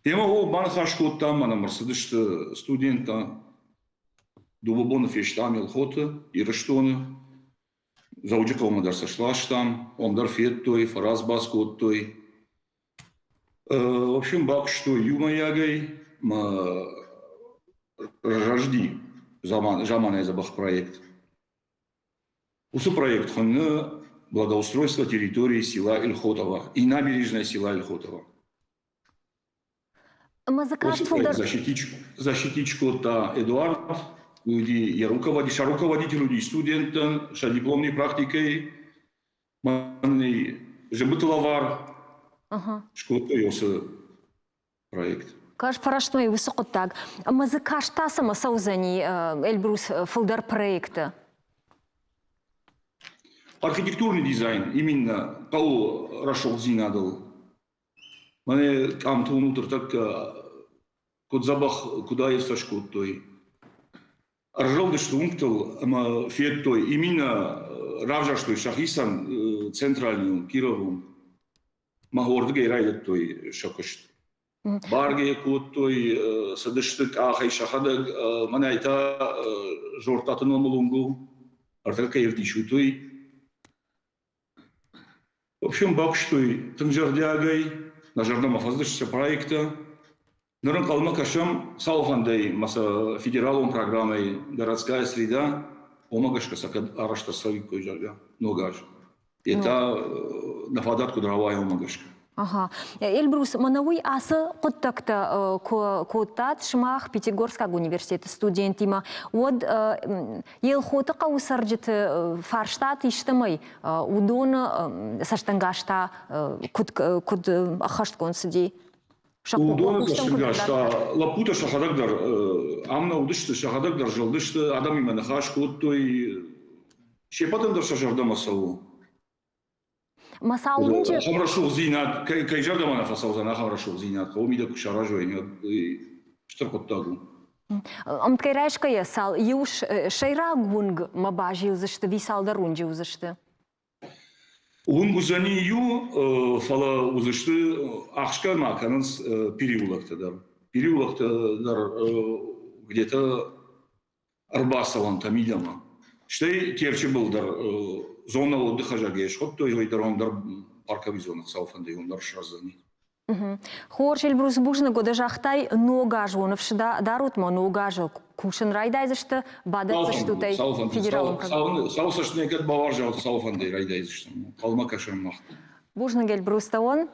Темӕ о баныхас кодтам, мӕнӕм ӕрцыдысты студенттӕ. Дыууӕ боны фестӕм Елхоты, Ирыстоны. Дзӕуджыхъӕумӕ дӕр сӕ сластам, уым дӕр федтой, фӕразбас кодтой. В общем, бакуыстой иумӕйагӕй мӕ рӕзти заманайы дзӕбӕх проект. Уыцы проект хуыйны «Благоустройство территории села Эльхотово и набережная села Эльхотово». Ӕмӕ дзы каст фылдӕр Защитить кодта Эдуард. Уыди йӕ руководитель, сӕ руководитель уыди студенттӕн, сӕ дипломный практикӕйы. Мӕнӕй зыбыты лӕвар скодтой уыцы проект. Кӕс фӕрӕстмӕ уыцы хъуыддаг. Ӕмӕ дзы каст та цӕмӕ цӕудзӕни Эльбрус фылдӕр проекты? Архитектурный дизайн именно хъӕуы рӕсугъддзинадыл. Мӕнӕ къамты уынут ӕртӕккӕ куыд дзӕбӕх, куыд аив сӕ скодтой. Ӕрзылдысты уынгтыл ӕмӕ федтой, именно равзӕрстой сӕхицӕн центральный уынг, Кировы уынг. Мӕ уырдыгӕй райдыдтой сӕ куыст. Баргӕ кодтой, цыдысты къахӕй сӕхӕдӕг, мӕнӕй та Зортаты номыл уынг у, ӕртӕккӕ ӕвдисут уый. В общем, бакуыстой тынг зӕрдиагӕй, нӕ зӕрдӕмӕ фӕцыдысты сӕ проекттӕ. Ныр ӕнхъӕлмӕ кӕсӕм цалфӕндӕй ма сӕ федералон программӕйы «Городская среда», уымӕ гӕсгӕ сӕ кӕд арӕзт ӕрцӕуиккой, зӕгъгӕ, ног аз. Йе та нӕ фадат куыд рауайа, уымӕ гӕсгӕ. Ага. Эльбрус, мӕнӕ уый ацы хъуыддӕгтӕ куы кодтат сымах Пятигорскаг университеты студентимӕ, уӕд Елхоты хъӕуы цӕрджыты фарстат истӕмӕй уыдоны цӕстӕнгас та куыд, куыд ӕххӕстгонд цыди? Уыдоны цӕстӕнгас та лӕппутӕ сӕхӕдӕг дӕр ам нӕ уыдысты, сӕхӕдӕг дӕр зылдысты, адӕмимӕ ныхас кодтой. Се ппӕтӕн дӕр сӕ зӕрдӕмӕ цӕуы. Масал уынджы Ахӕм рӕсугъддзинад, кӕй, кӕй зӕрдӕмӕ нӕ фӕцӕудзӕн, ахӕм рӕсугъддзинад хъӕуы мидӕг куы саразой, стыр хъуыддаг у. Ӕмткӕй райсгӕйӕ цал иу сӕйраг уынгмӕ базилдзысты, ви цалдӕр уынджы уыдзысты? Уынг уыдзӕни иу, фӕлӕ уыдзысты ӕхсгӕ ма кӕнынц переулоктӕ дӕр. Переулоктӕ дӕр где-то ӕрбацӕуӕнтӕ мидӕмӕ. Стӕй Терчы был дӕр зона отдыха зӕгъгӕ схуыдтой, уый дӕр уым дӕр парковый зона Хуыцауы фӕндӕй уым дӕр сырӕздзӕни. Хорз, Эльбрус, бузныг, уӕдӕ загътай ног аз уын дарут ма ног азыл кусын райдайдзысты, бадӕтдзыстут ӕй федералон программӕ. Сау цӕст некӕд бауарзӕут Хуыцауы фӕндӕй райдайдзыстӕм. Хъӕлмӕ кӕсӕм мах. Бузныг, Эльбрус, дӕуӕн.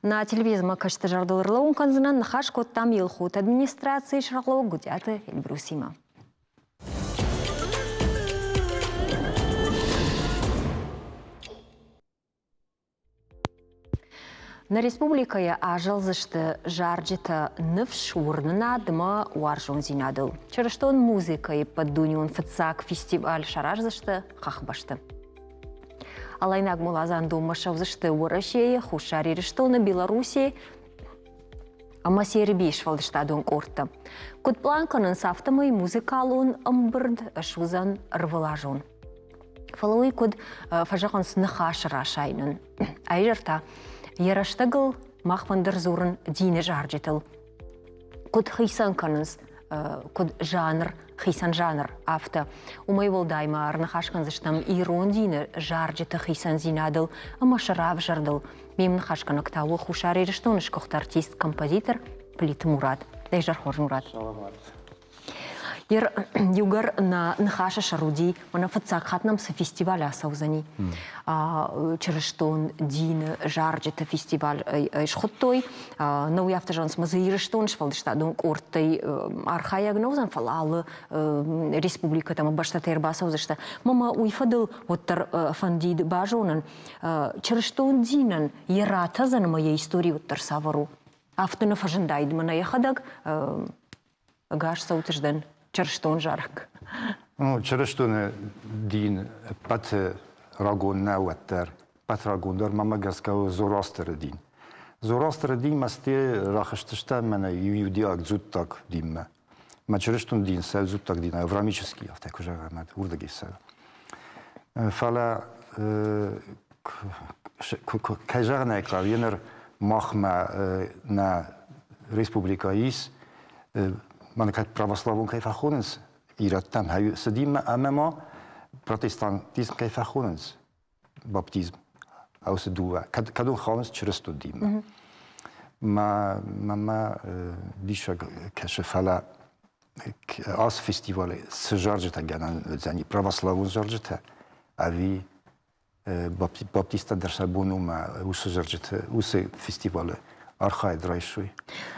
Нӕ телевизормӕ кӕсты зӕрдыл ӕрлӕууын кӕндзынӕн, ныхас кодтам Елхоты администрацийы сӕргълӕууӕг Гуыдиаты Эльбрусимӕ. Нӕ республикӕйы азӕлдзысты зарджытӕ ныфс, уырнынад ӕмӕ уарзондзинадыл. Чырыстон музыкӕйы ӕппӕтдунеон фыццаг фестиваль сараздзысты хӕхбӕсты. Алайнаг моладзандонмӕ ссӕудзысты Уӕрӕсейы, Хуссар Ирыстоны, Белоруссийы ӕмӕ Сербийы сфӕлдыстадон къордтӕ. Куыд пълан кӕнынц, афтӕмӕй музыкалон ӕмбырд суыдзӕн ӕрвылазон. Фӕлӕ уый куыд фӕзӕгъынц ныхасы расайынӕн. Ӕизӕр та йӕ рӕстӕгыл мах фӕндыр дзурын дины зарджытыл. Куыд хицӕн кӕнынц, куыд жанр, хицӕн жанр, афтӕ. Уымӕй уӕлдай ма ӕрныхас кӕндзыстӕм ирон дины зарджыты хицӕндзинадыл ӕмӕ сӕ равзӕрдыл. Ме мныхасгӕнӕг та у Хуссар Ирыстоны сгуыхт артист, композитор Плиты Мурат. Дӕ изӕр хорз, Мурат. Саламат. Иугӕр нӕ ныхасы сӕр уыди, мӕнӕ фыццаг хатт нӕм цы фестиваль ацӕудзӕни, чырыстон дины зарджыты фестиваль ӕй схуыдтой. Нӕ уый афтӕ зӕгъынц, ӕмӕ дзы Ирыстоны сфӕлдыстадон къордтӕй архайӕг нӕ уыдзӕн, фӕлӕ алы республикӕтӕм ӕмӕ бӕстӕтӕй ӕрбацӕудзысты. Мӕ уый фӕдыл уӕддӕр фӕндид базонын, чырыстон динӕн йӕ ратӕдзӕн ӕмӕ йӕ истори уӕддӕр цавӕр у? Афтӕ нӕ фӕзындаид мӕнӕ йӕхӕдӕг ӕгас цӕутыздӕн чырыстон зарӕг. Ну, чырыстоны дин ӕппӕты рагон нӕ уӕддӕр, ӕппӕт рагондӕр мӕмӕ гӕсгӕ у Зороастры дин. Зороастры динмӕ сте рахызтыстӕм мӕнӕ иудейаг дзуттаг динмӕ. Мӕ чырыстон дин сӕ дзуттаг дин авраамический, афтӕ куы зӕгъӕм, уырдыгӕй цӕуы. Фӕлӕ кӕй зӕгъын ӕй хъӕуы, еныр махмӕ нӕ республикӕ ис, мӕнӕ кӕд православон кӕй фӕхонынц ирӕттӕм цы динмӕ ӕмӕ ма протестантизм кӕй фӕхонынц, баптизм, ауцы дыууӕ, кӕдон хауынц чырыстон динмӕ. Мӕ мӕ диссаг кӕсы, фӕлӕ ацы фестивалы цы зарджытӕ гӕнӕн уыдзӕни, православон зарджытӕ ӕви баптисттӕ дӕр сӕ бон у мӕ уыцы зарджыты, уыцы фестивалы архайд райсой?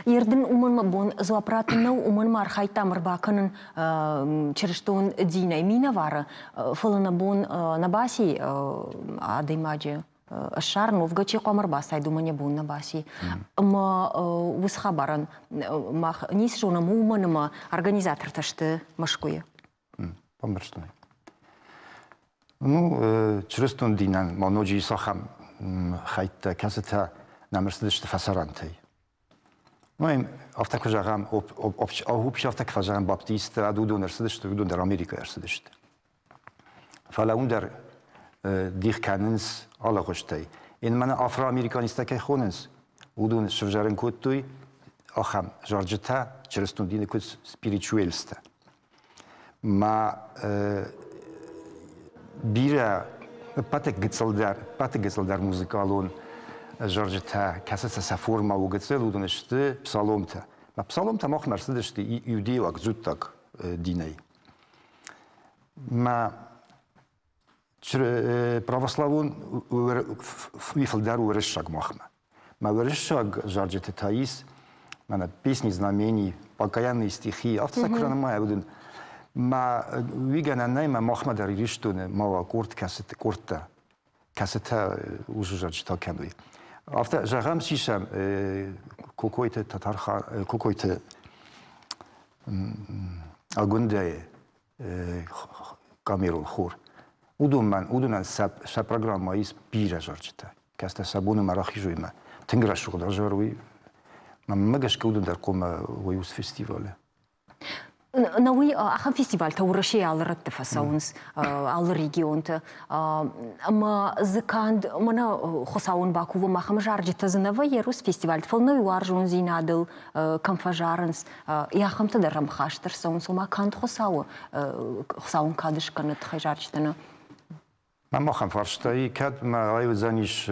Ердын уымӕн мӕ бон дзуапп раттын нӕу, уымӕн ма архайдтам ӕрбакӕнын чырыстон динӕй минӕвары, фӕлӕ нӕ бон нӕ баци адӕймаджы ссарын, уӕвгӕ чи хъуамӕ ӕрбацайд, уымӕн йӕ бон нӕ баци. Ӕмӕ уыцы хабарӕн мах ницы зонӕм, уымӕн ӕмӕ организатортӕ сты Мӕскуыйы. Бамбӕрстон. Ну, чырыстон динӕн ма ноджы ис ахӕм хӕйттӕ, кӕцытӕ нӕм ӕрцыдысты фӕсарӕнтӕй. Ну, афтӕ куы зӕгъӕм, общий афтӕ куы фӕзӕгъӕм, баптисттӕ, уыдон ӕрцыдысты, уыдон дӕр Америкӕйӕ ӕрцыдысты. Фӕлӕ уым дӕр дих кӕнынц алыгъуызтӕй. Ин мӕнӕ афроамериканисттӕ кӕй хонынц, уыдон сывзӕрын кодтой ахӕм зарджытӕ, чырыстон дины куыд спиричуэльстӕ. Ма бирӕ ӕппӕты гыццылдӕр музыкалон зарджытӕ, кӕцытӕ сӕ формӕ у гыццыл, уыдон сты псаломтӕ. Псаломтӕ махмӕ ӕрцыдысты иудейаг, дзуттаг динӕй. Мӕ православон уый фылдӕр уырыссаг махмӕ. Мӕ уырыссаг зарджыты та ис мӕнӕ песни знамений, покаянные стихи, афтӕ сӕ куы ранымайа, уыдон. Мӕ уый гӕнӕн нӕй, мӕ махмӕ дӕр Ирыстоны ма уа къорд, кӕцыты къордтӕ, кӕцытӕ уыцы зарджытӕ кӕной. Афтӕ зӕгъӕм, сисӕм Кокойты Татархан, Кокойты Агуындӕйы камерон хор. Уыдонмӕ, уыдонӕн сӕ, сӕ программӕ ис бирӕ зарджытӕ, кӕцытӕ сӕ боны ма рахизой мӕ тынг рӕсугъд ӕвзӕр уый. Мӕнмӕ гӕсгӕ уыдон дӕр хъуамӕ уой уыцы фестивалы. На уый ахӕм фестивальтӕ Уӕрӕсейы алы рӕтты фӕцӕуынц, алы регионты. Ӕмӕ дзы канд мӕнӕ Хуыцауӕн бакувӕм, ахӕм зарджытӕ дзы нӕ вӕййы рус фестивальты, фӕлӕ нӕ уарзондзинадыл кӕм фӕзарынц, ахӕмтӕ дӕр ӕмхаст ӕрцӕуынц, ома канд Хуыцауы Хуыцауӕн кад скӕныны тыххӕй зарджытӕ нӕ. Мӕм ахӕм фарста и, кӕд мӕ ай уыдзӕнис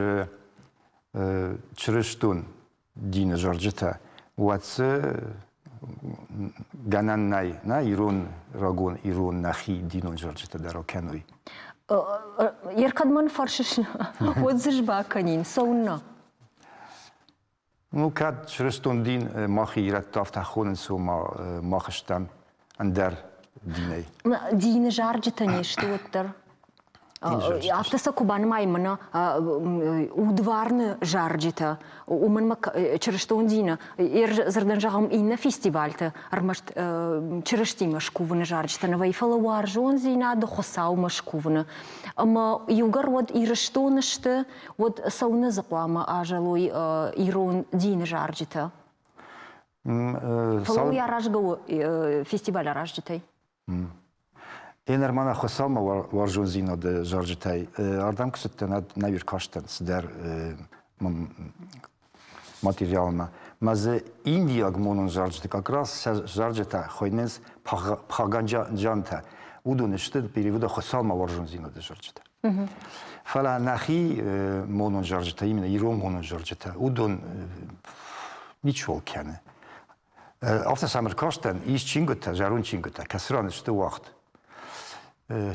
чырыстон дины зарджытӕ, уӕд дзы гӕнӕн нӕй, нӕ ирон рагон ирон нӕхи динон зарджытӕ дӕр акӕной. Еркӕд мӕн фӕрсыс, уӕд дзы сбакӕнин, цӕуыннӕ? Ну, кӕд чырыстон дин мах ирӕтты афтӕ хонынц, ома мах стӕм ӕндӕр динӕй. Дины зарджытӕ не сты уӕддӕр. Афтӕ сӕ куы банымайын, мӕнӕ удварны зарджытӕ, уымӕн мӕ чырыстон дины, дзырдӕн зӕгъӕм, иннӕ фестивальты ӕрмӕст Чырыстимӕ скувыны зарджытӕ нӕ вӕййы, фӕлӕ уарзондзинады Хуыцаумӕ скувыны. Ӕмӕ иугӕр уӕд Ирыстоны сты, уӕд цӕуылнӕ дзы хъуамӕ азӕлой ирон дины зарджытӕ? Фӕлӕ уый аразгӕ у фестиваль аразджытӕй. Еныр мӕнӕ Хуыцаумӕ уарзондзинады зарджытӕй ардӕм куы цыдтӕн, нӕ ӕркастӕн цыдӕр материалмӕ. Мӕ дзы индийаг монон зарджыты как раз сӕ зарджытӕ хуыйнынц пхаганджантӕ. Уыдон сты перевода Хуыцаумӕ уарзондзинады зарджытӕ. Фӕлӕ нӕхи монон зарджытӕ, именно ирон монон зарджытӕ, уыдон ничиуал кӕны. Афтӕ сӕм ӕркастӕн, ис чингуытӕ, зӕронд чингуытӕ, кӕцы ран сты уагъд.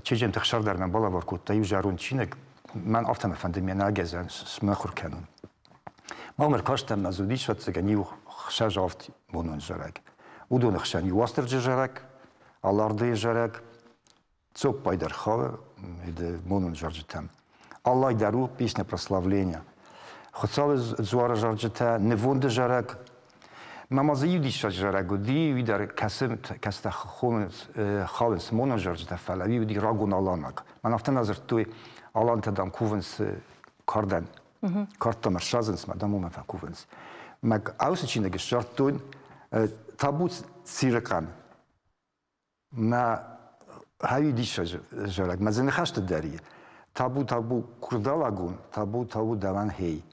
Чеджемты Хсар дӕр мӕн балӕвар кодта иу зӕронд чиныг, мӕн афтӕ мӕ фӕнды ме нӕгӕзӕн смахуыр кӕнын. Мам ӕркастӕн мӕ дзы уыдис, ӕвӕццӕгӕн, иу 60 монон зарӕг. Уыдоны хсӕн иу Уастырджы зарӕг, Алардыйы зарӕг, Цоппай дӕр хауы монон зарджытӕм. Аллай дӕр у песня прославления. Хуыцауы дзуары зарджытӕ, нывонды зарӕг. Мӕ ма дзы иу диссаджы зарӕг уыди, уый дӕр кӕцы, кӕцытӕ хонынц, хауынц монон зарджытӕ, фӕлӕ уый уыди рагон аланаг. Мӕн афтӕ нӕ дзырдтой, алантӕ, дам, кувынц кардӕн. Кӕрдтӕм ӕрсадзынц мӕ, дам, уымӕн фӕкувынц. Мӕ ауцы чиныг ссардтон табу цирыкъӕн. Мӕ хӕви диссаджы зарӕг, мӕ дзы ныхӕсты дӕр и. Табу, табу, куырдалагон, табу, табу, дӕуӕн хей.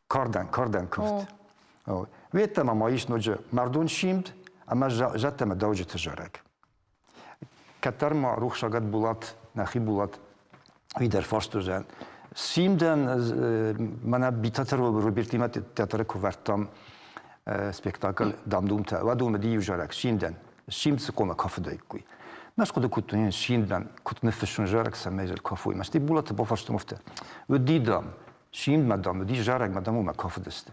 Кардӕн, кардӕн куывд. Уеддӕмӕ ма ис ноджы мӕрдон симд ӕмӕ зӕдтӕ ӕмӕ дауджыты зарӕг. Кӕддӕр ма рухсагад Булат, нӕхи Булат, уый дӕр фарст уыдзӕн. Симдӕн мӕнӕ Битаты Робертимӕ театры куы вӕрдтам спектакль «Дамдумтӕ», уӕд уым уыди иу зарӕг «Симдӕн». Симд цы хъуамӕ кафыдаиккой. Мӕ схъуыды кодтон, симдӕн куыд ныффыссон зарӕг, цӕмӕй дзы кафой. Мӕ стӕй Булаты бафарстон афтӕ. Уыди, дам, симдмӕ, дам, уыди зарӕгмӕ, дам, уымӕ кафыдысты.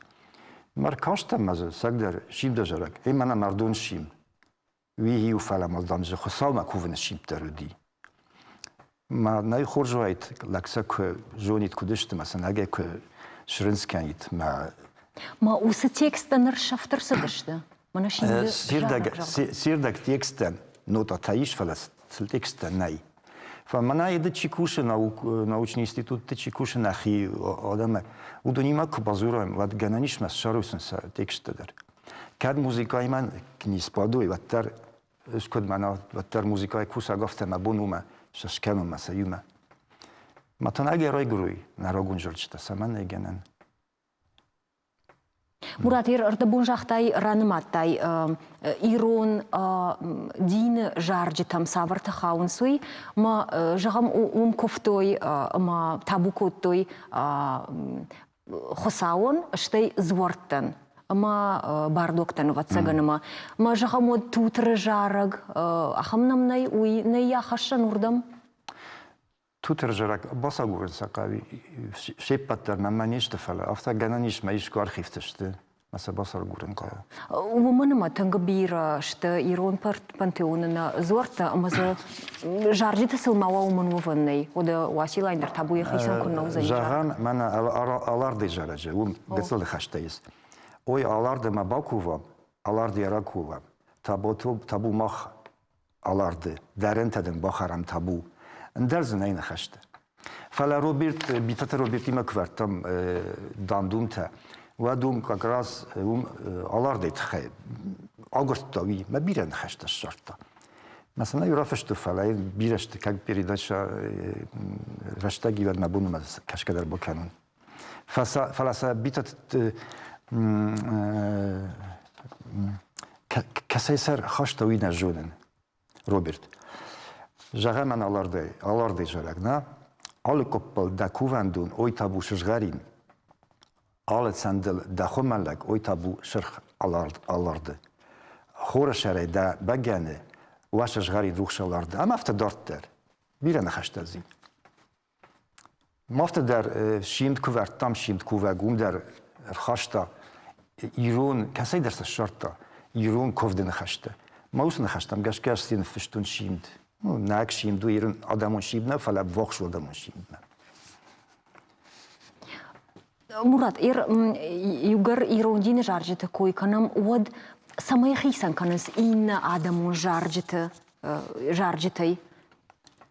Мӕ ркастӕн ма дзы цӕгдӕр симдӕ зарӕг, эй мӕнӕ мӕрдон сим. Уый-иу фӕлӕ ма дам дзы Хуыцаумӕ кувыны симд дӕр уыди. Ма нӕй хорз уаид, лӕг сӕ куы зонид, куыд сты, мӕ сын ӕгӕр куы срындз кӕнид. Мӕ Ма уыцы тексттӕ ныр сӕфт ӕрцыдысты? Мӕнӕ симды зарӕг зӕгъгӕ. Сердаг тексттӕн нотатӕ ис, фӕлӕ сыл тексттӕ нӕй. Фӕлӕ мӕнӕ еды чи кусы, научный институтты чи кусы нӕхи адӕмы, уыдонимӕ куы бадзурӕм, уӕд гӕнӕн ис мӕ ссарой сын сӕ тексттӕ дӕр. Кӕд музыкаимӕ не сбадой, уӕддӕр ӕз куыд мӕнӕ уӕддӕр музыкайы кусӕг афтӕ мӕ бон у мӕ сӕ скӕнон мӕ сӕ иумӕ. Мӕ тӕнӕг райгуырой нӕ рагон зарджытӕ цӕмӕн нӕй гӕнӕн? Мурат, ӕрдӕбон загътай, ранымадтай ирон дины зарджытӕм цавӕртӕ хауынц, уый. Ма, зӕгъӕм, уым куывтой ӕмӕ табу кодтой Хуыцауӕн, стӕй дзуӕрттӕн ӕмӕ бардуӕгтӕн, ӕвӕццӕгӕн, ӕмӕ ма, зӕгъӕм, уӕд Тутыры зарӕг ахӕм нӕм нӕй, уый нӕй ахӕссӕн уырдӕм? Тутыры зарӕг бацагурын сӕ хъӕуы. Се ппӕт дӕр мӕнмӕ не сты, фӕлӕ афтӕ гӕнӕн ис, мӕ искуы архивты сты, мӕ сӕ бацагурын хъӕуы. Уымӕн ӕмӕ тынг бирӕ сты ирон пантеоны нӕ дзуӕрттӕ ӕмӕ дзы зарджыты сыл ма уа, уымӕн уӕвӕн нӕй. Уӕдӕ Уасилайӕн дӕр табу йӕхицӕн куыннӕ уыдзӕни. Зӕгъӕм, мӕнӕ Алардыйы зарӕджы, уым гыццыл ныхӕстӕ ис. Ой, Алардымӕ бакувӕм, Алардыйӕ ракувӕм, табу мах Аларды, дӕрӕнтӕ дын бахӕрӕм табу. Ӕндӕр дзы нӕй ныхӕстӕ. Фӕлӕ Роберт, Битаты Робертимӕ куы вӕрдтам дам-думтӕ, уӕд уым как раз уым Алардӕй тыххӕй агуырдта уый, мӕ бирӕ ныхӕстӕ ссардта. Мӕ сын ӕй рафыстой, фӕлӕ бирӕ сты, как передача рӕстӕг ивӕд мӕ бон у кӕсгӕ дӕр бакӕнын. Фӕлӕ сӕ Битаты кӕцӕй сӕ рхаста, уый нӕ зонын. Роберт. Зӕгъӕм, ӕн Алардӕй, Алардӕй зарӕг, нӕ? Алы къоппыл дӕ кувӕндон, ой табу сызгъӕрин. Алы цӕндыл дӕ хуымӕллӕг, ой табу сырх Аларды. Хоры сӕрӕй дӕ бӕгӕны, уӕ сызгъӕрин рухс Аларды. Ӕмӕ афтӕ дарддӕр. Бирӕ ныхӕстӕ дзы. Афтӕ дӕр симд куы вӕрдтам, симд кувӕг уым дӕр ӕрхаста ирон, кӕцӕйдӕр сӕ ссардта, ирон куывды ныхӕстӕ. Мӕ уыцы ныхӕстӕм гӕсгӕ ӕз ныффыстон симд. Ну, нӕг симд у ирон адӕмон симд нӕ, фӕлӕ ӕввахс у адӕмон симдмӕ. Мурат, иугӕр ирон дины зарджыты кой кӕнӕм, уӕд цӕмӕй хицӕн кӕнынц иннӕ адӕмон зарджыты зарджытӕй?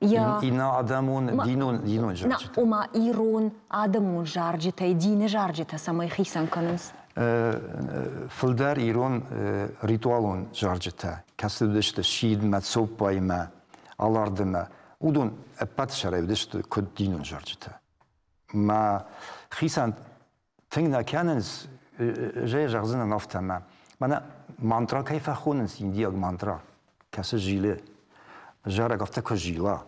Иннӕ адӕмон динон динон зарджытӕ. Ома ирон адӕмон зарджытӕй дины зарджытӕ цӕмӕй хицӕн кӕнынц? Фылдӕр ирон ритуалон зарджытӕ, кӕцы уыдысты сидмӕ, цоппаймӕ, алардымӕ, уыдон ӕппӕт сӕрӕй уыдысты куыд динон зарджытӕ. Мӕ хицӕн тынг нӕ кӕнынц, зӕй зӕгъдзынӕн афтӕ мӕ. Мӕнӕ мантра кӕй фӕхонынц, индиаг мантра, кӕцы зилы, зарӕг афтӕ куы зила,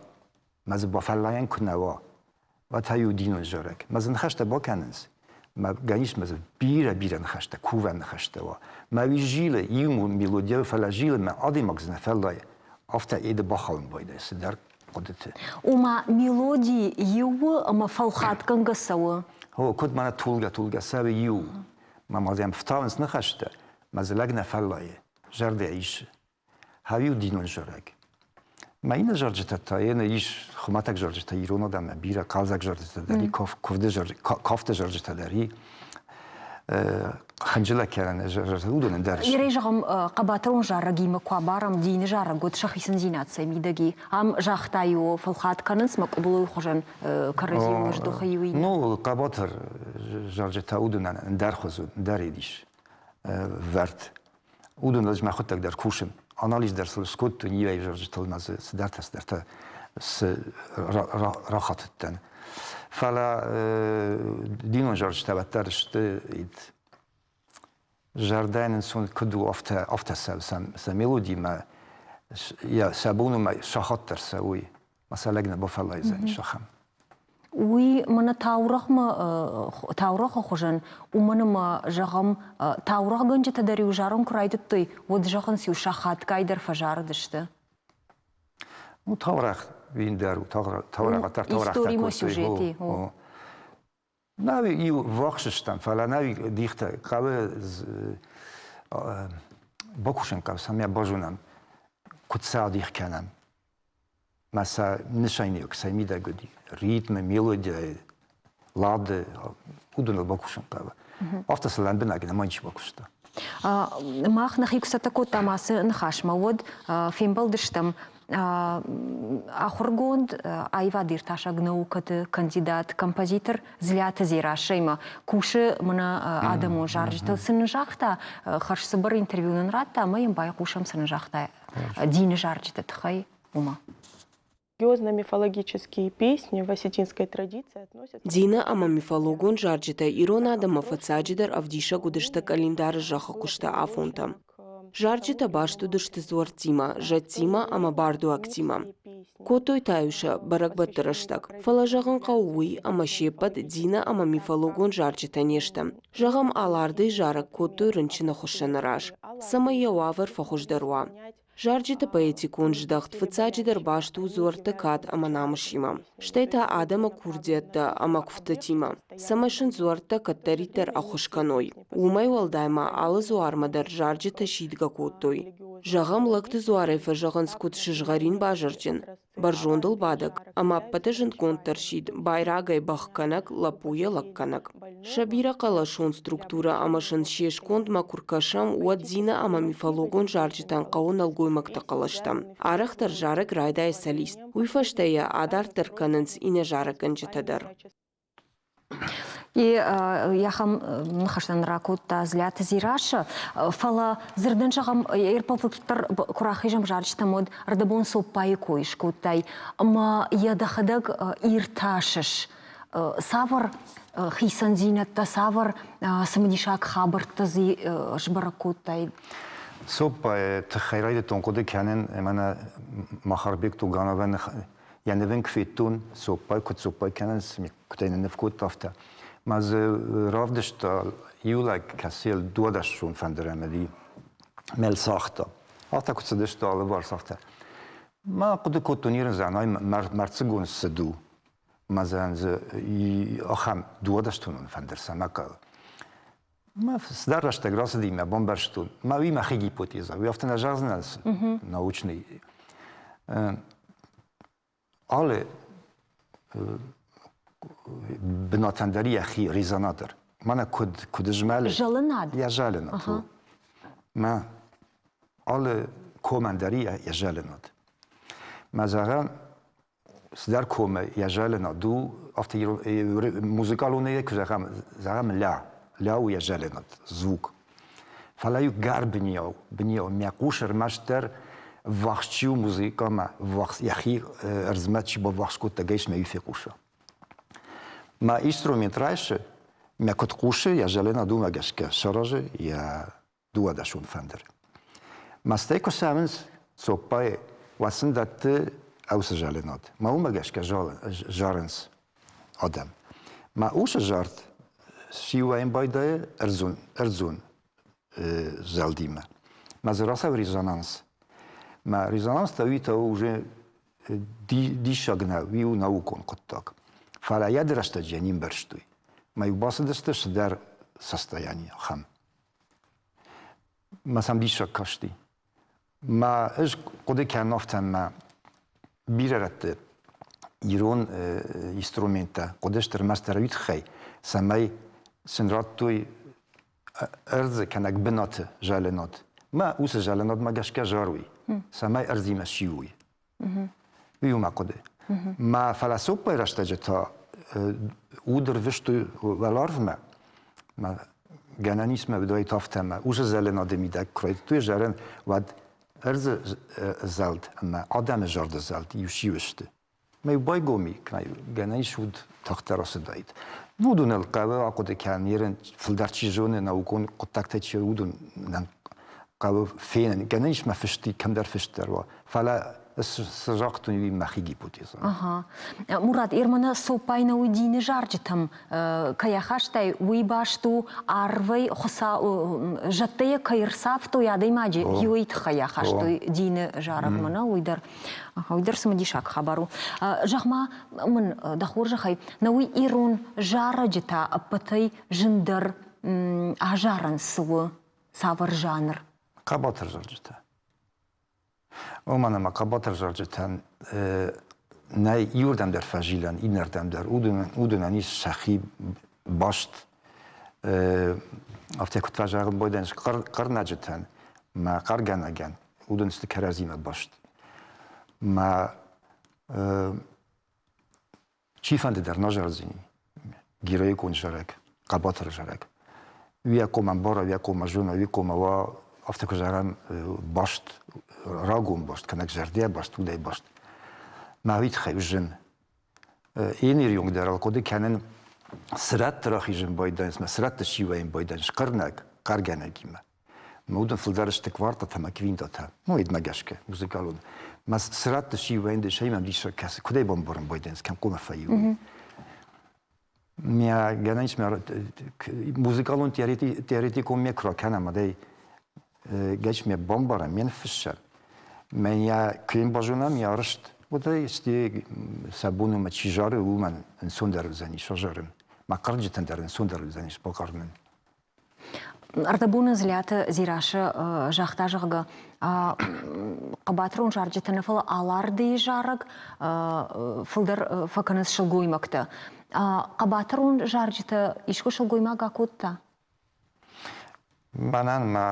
мӕ дзы бафӕллайӕн куы нӕ уа, уӕд та иу динон зарӕг. Мӕ дзы ныхӕстӕ бакӕнынц, мӕ гӕнис мӕ дзы бирӕ-бирӕ ныхӕстӕ, кувӕн ныхӕстӕ уа. Мӕ уый зилы, иу мелодия, фӕлӕ зилы, мӕ адӕймаг дзы нӕ фӕллайы, афтӕ эды бахауын байдайы цыдӕр хъуыдыты. Ома мелоди иу у ӕмӕ фӕлхатгӕнгӕ цӕуы? О, куыд мӕнӕ тулгӕ-тулгӕ цӕуы иу. Мӕ ма йӕм фтауынц ныхӕстӕ, мӕ дзы лӕг нӕ фӕллайы, зӕрдӕ исы. Хӕуиу динон зарӕг. Мӕ иннӕ зарджытӕ та йӕ ис хуымӕтӕг зарджытӕ ирон адӕммӕ бирӕ хъӕлдзӕг зарджытӕ дӕр и, кафты зарджытӕ дӕр и. Хынджылӕг кӕнӕн уыдонӕн дӕр. Ирӕй зӕгъӕм, хъӕбатырон зарӕгимӕ куы абарӕм дины зарӕг, уӕд сӕ хицӕндзинад сӕ мидӕг и. Ам загъта-иу, фӕлхат кӕнынц мӕ къуыбылойы хуызӕн кӕрӕдзиуыл здухы иу иннӕ. Ну, хъӕбатыр зарджытӕ уыдонӕн ӕндӕр хуыз ӕндӕр ис вӕрд. Уыдон ӕз мӕхуыдтӕг дӕр кусын. Анализ дӕр сыл скодтон, иуӕй зарджытыл мӕ дзы цыдӕртӕ-цыдӕртӕ цы рахатыдтӕн. Фӕлӕ динон зарджытӕ уӕддӕр сты зӕрдӕйӕн ӕнцон куыд у, афтӕ, афтӕ сӕ мелодимӕ, сӕ бон у сахат дӕр цӕуой, мӕ сӕ лӕг нӕ бафӕллайдзӕнис ахӕм. Уый мӕнӕ таурӕгъмӕ, таурӕгъы хуызӕн, уымӕн ӕмӕ, зӕгъӕм, таурӕгъгӕнджытӕ дӕр-иу зарын куы райдыдтой, уӕд, зӕгъынц-иу сахатгай дӕр фӕзарыдысты. Ну, таурӕгъ уин дӕр у, таурӕгъ таурӕгътӕ Историмӕ сюжети. Нӕ иу ввахс стӕм, фӕлӕ нӕ дихтӕ хъӕуы бакусын хъӕуы, цӕмӕй базонӕм, куыд сӕ адих кӕнӕм. Мӕ сӕ нысайнаг сӕ мидӕг уыди. Ритмы, мелодияйы, лады, уыдоныл бакусын хъӕуы. Афтӕ сӕ лӕмбынӕг нӕма ничи бакуыста. Мах нӕхи куы цӕттӕ кодтам ацы ныхасмӕ, уӕд фембӕлдыстӕм ахуыргонд, аивадиртасӕг наукӕты кандидат, композитор Дзлиаты Дзерассӕимӕ. Кусы мӕнӕ адӕмон зарджытыл. Цы нын загъта, хӕрзцыбыр интервью нын радта ӕмӕ йын байхъусӕм, цы нын загъта дины зарджыты тыххӕй, уымӕ. Религиозно-мифологические песни в осетинской традиции относятся... Дины ӕмӕ мифологон зарджытӕ ирон адӕммӕ фыццаджыдӕр ӕвдисӕг уыдысты къӕлиндары зӕххы куысты афонтӕм. Зарджытӕ баст уыдысты дзуӕрттимӕ, зӕдтимӕ ӕмӕ бардуӕгтимӕ. Кодтой та-иу сӕ бӕрӕгбӕтты рӕстӕг. Фӕлӕ зӕгъын хъӕуы уый, ӕмӕ се ппӕт дины ӕмӕ мифологон зарджытӕ не сты. Зӕгъӕм, Алардыйы зарӕг кодтой рынчыны хуыссӕны раз, цӕмӕй йӕ уавӕр фӕхуыздӕр уа. Зарджыты поэтикон здӕхт фыццаджыдӕр баст у дзуӕртты кад ӕмӕ намысимӕ, стӕй та адӕмы курдиӕттӕ ӕмӕ куывдтытимӕ, цӕмӕй сын дзуӕрттӕ кӕддӕриддӕр ӕххуыс кӕной. Уымӕй уӕлдай ма алы дзуармӕ дӕр зарджытӕ сидгӕ кодтой. Зӕгъӕм, лӕгты дзуарӕй фӕзӕгъынц куыд сызгъӕрин базырджын, бӕрзондыл бадӕг ӕмӕ ӕппӕты зындгонддӕр сид байрагӕй бӕхгӕнӕг, лӕппуйӕ лӕггӕнӕг. Сӕ бирӕхъӕлӕсон структурӕ ӕмӕ сын се скондмӕ куы ркӕсӕм, уӕд Зинӕ ӕмӕ мифологон зарджытӕн хъӕуы нӕлгоймӕгты хъӕлӕстӕ. Арӕхдӕр зарӕг райдайы солист, уый фӕстӕ йӕ адарддӕр кӕнынц иннӕ зарӕггӕнджытӕ дӕр. И йӕхӕм ныхӕстӕн ракодта Злиаты Дзирасӕ, фӕлӕ дзырдӕн зӕгъӕм, Ирпоплддӕр куы рахизӕм зарджытӕм, уӕд ӕрдӕбон цоппайы кой скодтай ӕмӕ йӕ дӕхӕдӕг иртасыс. Цавӕр хицӕндзинӕдтӕ, цавӕр цымыдисаг хабӕрттӕ дзы сбӕрӕг кодтай? Цоппайы тыххӕй райдыдтон хъуыды кӕнын, мӕнӕ Махарбег Тугановӕн йӕ нывын куы федтон, цоппай куыд цоппай кӕнынц, куыд ӕй ныв кодта, афтӕ. Мӕ дзы равдыста иу лӕг, кӕцыйыл дуадӕссон фӕндыр ӕмӕ мӕл цагъта. Афтӕ куыд цыдысты алыварс, афтӕ. Мӕ хъуыды кодтон, ирын зӕгъын, ай мӕрддзыгон цыд у. Мӕ зӕгъын дзы ахӕм дуадӕстонон фӕндыр цӕмӕ калы. Мӕ цыдӕр рӕстӕг рацыди, мӕ бамбӕрстон. Мӕ уый мӕхи гипотеза, уый афтӕ нӕ зӕгъдзынӕн научный. Алы бынатӕн дӕр йӕхи резонатор. Мӕнӕ куыд, куыд змӕлы. Зӕлынад. Йӕ зӕлынад. Мӕ алы комӕн дӕр йӕ зӕлынад. Мӕ зӕгъӕм, цыдӕр комы йӕ зӕлынад у, афтӕ музыкалонӕй куы зӕгъӕм, зӕгъӕм ля, ля у йӕ зӕлынад, звук. Фӕлӕ-иу гӕр бынйау, бынйау мӕ хъус ӕрмӕстдӕр ввахс чи у музыкӕмӕ, ввахс йӕхи ӕрдзмӕ чи баввахс кодта, гӕйсмӕ иу фехъуса. Мӕ инструмент райсы, мӕ куыд хъусы, йӕ зӕлынад уымӕ гӕсгӕ саразы йӕ дыууадӕсон фӕндыр. Мастӕй куы цӕуынц цоппайы, уӕд сын дӕтты ӕусы зӕлынад. Мӕ уымӕ гӕсгӕ зарынц адӕм. Мӕ усы зард сиуӕйын байдайы ӕрдзон, ӕрдзон зӕлдимӕ. Мӕ дзы рацӕуы резонанс. Мӕ резонанс та уый та уже диссаг нӕ, уый у наукон хъуыддаг. Фӕлӕ йӕ рӕстӕджы не мбӕрстой. Мӕ иу бацыдысты цыдӕр состояние ахӕм. Мӕ сӕм диссаг касти. Мӕ ӕз хъуыды кӕнын афтӕ мӕ бирӕ рӕтты ирон инструменттӕ хъуыдысты ӕрмӕстдӕр уый тыххӕй, цӕмӕй сын радтой ӕрдзы кӕнӕг бынаты зӕлынад. Мӕ уыцы зӕлынадмӕ гӕсгӕ заруй, цӕмӕй ӕрдзимӕ сиуой. Уый у мӕ хъуыды. Мӕ фӕлӕ цоппай рӕстӕджы та уд ӕрвыстой уӕларвмӕ. Мӕ гӕнӕн ис мӕ уыдаид афтӕ мӕ усы зӕлынады мидӕг куы райдыдтой зарын, уӕд ӕрдзы зӕлд ӕмӕ адӕмы зӕрды зӕлд иу сиу сты. Мӕ иу байгом и, гӕнӕн ис уд тагъддӕр ацыдаид. Уыдоныл хъӕуы ахъуыды кӕнын, ерын фылдӕр чи зоны, наукон хъуыддӕгтӕ чи уыдон хъӕуы фенын. Гӕнӕн ис мӕ фысты кӕмдӕр фыст дӕр уа. Фӕлӕ Цы загътон, уый мӕхи гипотеза. Ага. Мурат, Ермана Цоппай нӕ дины зарджытӕм кӕй ахастай, уый баст у арвӕй Хуыцау зӕдтӕ йӕ кӕй ӕрцавтой адӕймаджы иуӕй тыххӕй ахастой дины зарӕгмӕ, нӕ уый дӕр. Уый дӕр цымыдисаг хабар у. Зӕгъ-ма мын, дӕ хорзӕхӕй, нӕ уый ирон зарӕджы та ӕппӕтӕй зындӕр азарӕн цы у, цавӕр жанр? Хъӕбатыр зарджытӕ. Уымӕн ӕмӕ хъӕбатыр зарджытӕн нӕй иуырдӕм дӕр фӕзилӕн, иннӕрдӕм дӕр. Уыдонӕн ис сӕхи баст, афтӕ куыд фӕзӕгъын байдайынц, хъӕрнӕджытӕн мӕ хъӕргӕнӕгӕн, уыдон сты кӕрӕдзимӕ баст. Мӕ Чифӕнды дӕр нӕ зардзӕни героикон зарӕг, хъӕбатыр зарӕг. Уый коммӕ ӕмбара, уый коммӕ зона, уый коммӕ уа, афтӕ куы зӕгъӕм, баст, рагон баст, кӕнӕ зӕрдӕ баст, удӕй баст. Мӕ уый тыххӕй у зын. Енерионг дӕр алкъуыды кӕнын цы рӕтты рахизын байдайынц, мӕ цы рӕтты сиуайын байдайынц хъырнӕг, хъӕргӕнӕгимӕ. Мӕ уыдон фылдӕр сты квартатӕ ӕмӕ квинтатӕ. Ну, едмӕ гӕсгӕ, музыкалон. Мӕ цы рӕтты сиуайын, сӕимӕ диссаг кӕсы, куыдӕй бамбарын байдайынц, кӕм хъуамӕ фӕиу. Мӕ гӕнӕн ис, музыкалон теоретикон ме куы ракӕнӕм, адӕй гӕч ме бамбарӕм, ме ныффыссӕм. Мӕн йӕ куы йын базонӕм йӕ арызт, уӕд ӕй сте сӕ бон уымӕ чи зары, уымӕн ӕнцондӕр уыдзӕнис азарын. Мӕ хъарджытӕн дӕр ӕнцондӕр уыдзӕнис бахъарынӕн. Ӕрдӕбоны Дзлиаты Дзерассӕ загъта, зӕгъгӕ, хъӕбатырон зарджытӕ нӕ, фӕлӕ Алардыйы зарӕг фылдӕр фӕкӕнынц сылгоймӕгтӕ. Хъӕбатырон зарджытӕ искуы сылгоймаг акодта? Мӕнӕн мӕ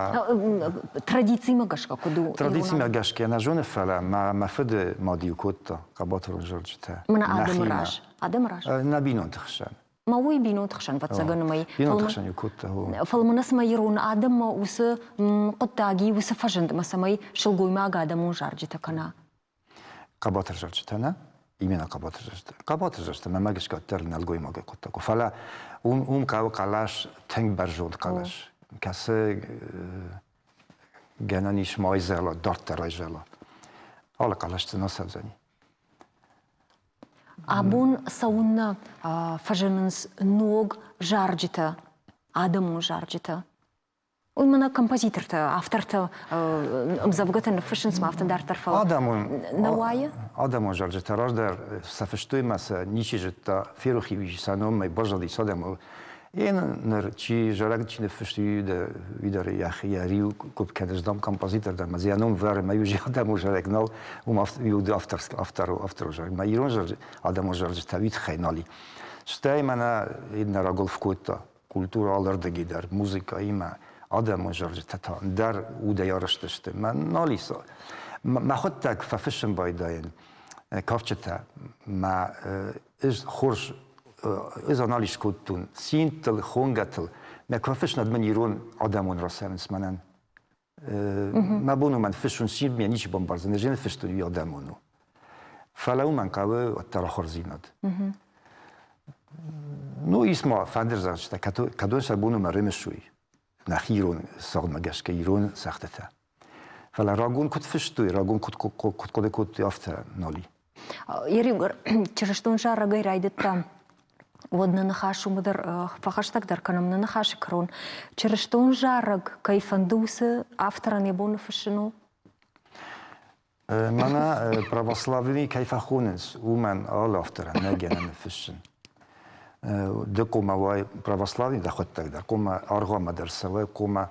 традицимӕ гӕсгӕ куыд у? Традицимӕ гӕсгӕ нӕ зоны, фӕлӕ мӕ мӕ фыды мад-иу кодта хъӕбатырон зарджытӕ. Мӕнӕ адӕмы раз. Адӕмы раз. Нӕ бинонты хсӕн. Ма уый бинонты хсӕн ӕвӕццӕгӕн ӕмӕ бинонты хсӕн-иу кодта. Фӕлӕ мӕнӕ цыма ирон адӕммӕ уыцы хъуыддаги, уыцы фӕзындмӕ, цӕмӕй сылгоймаг адӕмон зарджытӕ кӕна. Хъӕбатыр зарджытӕ нӕ? Именно хъӕбатыр зарджытӕ. Хъӕбатыр зарджытӕ мӕ гӕсгӕ дӕр нӕлгоймагӕй хъуыддаг у. Фӕлӕ уым, уым хъӕуы хъӕлӕс, тынг бӕрзонд хъӕлӕс, кӕцы гӕнӕн ис ма айзӕла, дарддӕр айзӕла. Алы хъӕлӕс дзы нӕ цӕудзӕни. Абон цӕуыннӕ фӕзынынц ног зарджытӕ, адӕмон зарджытӕ? Уый мӕнӕ композитортӕ, автортӕ ӕмдзӕвгӕтӕ ныффыссынц ма афтӕ дарддӕр, фӕлӕ адӕмон нӕ уайы? Адӕмон зарджытӕ раздӕр сӕ фыстой мӕ сӕ ничи зыдта, ферох ис сӕ номӕй, баззадис адӕмыл. Е ныр чи зарӕг чи ныффыстой, уый дӕр йӕхи йӕ риу куыд кӕны, дам, композитор дӕр, мӕ йӕ ном вӕры, мӕ иу адӕмон зарӕг нал, уым иу автор, автор, авторон зарӕг, мӕ ирон адӕмон зарджытӕ уый тыххӕй нал и. Стӕй мӕнӕ иннӕ рагуылф кодта культура алырдыги дӕр, музыкӕимӕ, адӕмон зарджытӕ та дӕр удӕй арӕзт сты. Мӕ нал ис. Мӕхуыдтӕг фӕфыссын байдайын кафджытӕ, мӕ ӕз хорз ӕз анализ кодтон цинтыл, хонгӕтыл. Мӕ куы фыснад мын ирон адӕмон рацӕуынц мӕнӕн. Мӕ бон у мӕн фыссын цин, мӕ ничи бамбардзӕн, ӕз ныффыстон уый адӕмон у. Фӕлӕ уымӕн хъӕуы уӕддӕр ахуырдзинад. Ну, ис ма фӕндыр зарджытӕ, кӕдон сӕ бон у мӕ рымысой нӕхи ирон цагъдмӕ гӕсгӕ ирон цӕгъдтытӕ. Фӕлӕ рагон куыд фыстой, рагон куыд хъуыды кодтой, афтӕ нал и. Ериугӕр чырыстон зарӕгӕй райдыдта, уӕд нӕ ныхас уымӕ дӕр фӕхӕстӕгдӕр кӕнӕм нӕ ныхасы кӕрон. Чырыстон зарӕг кӕй фӕнды, уыцы авторӕн йӕ бон ныффыссын у? Мӕнӕ православный кӕй фӕхонынц, уымӕн алы авторӕн нӕ гӕнӕн ныффыссын. Ды хъуамӕ уай православный дӕхуӕддӕг дӕр, хъуамӕ аргъуанмӕ дӕр цӕуай, хъуамӕ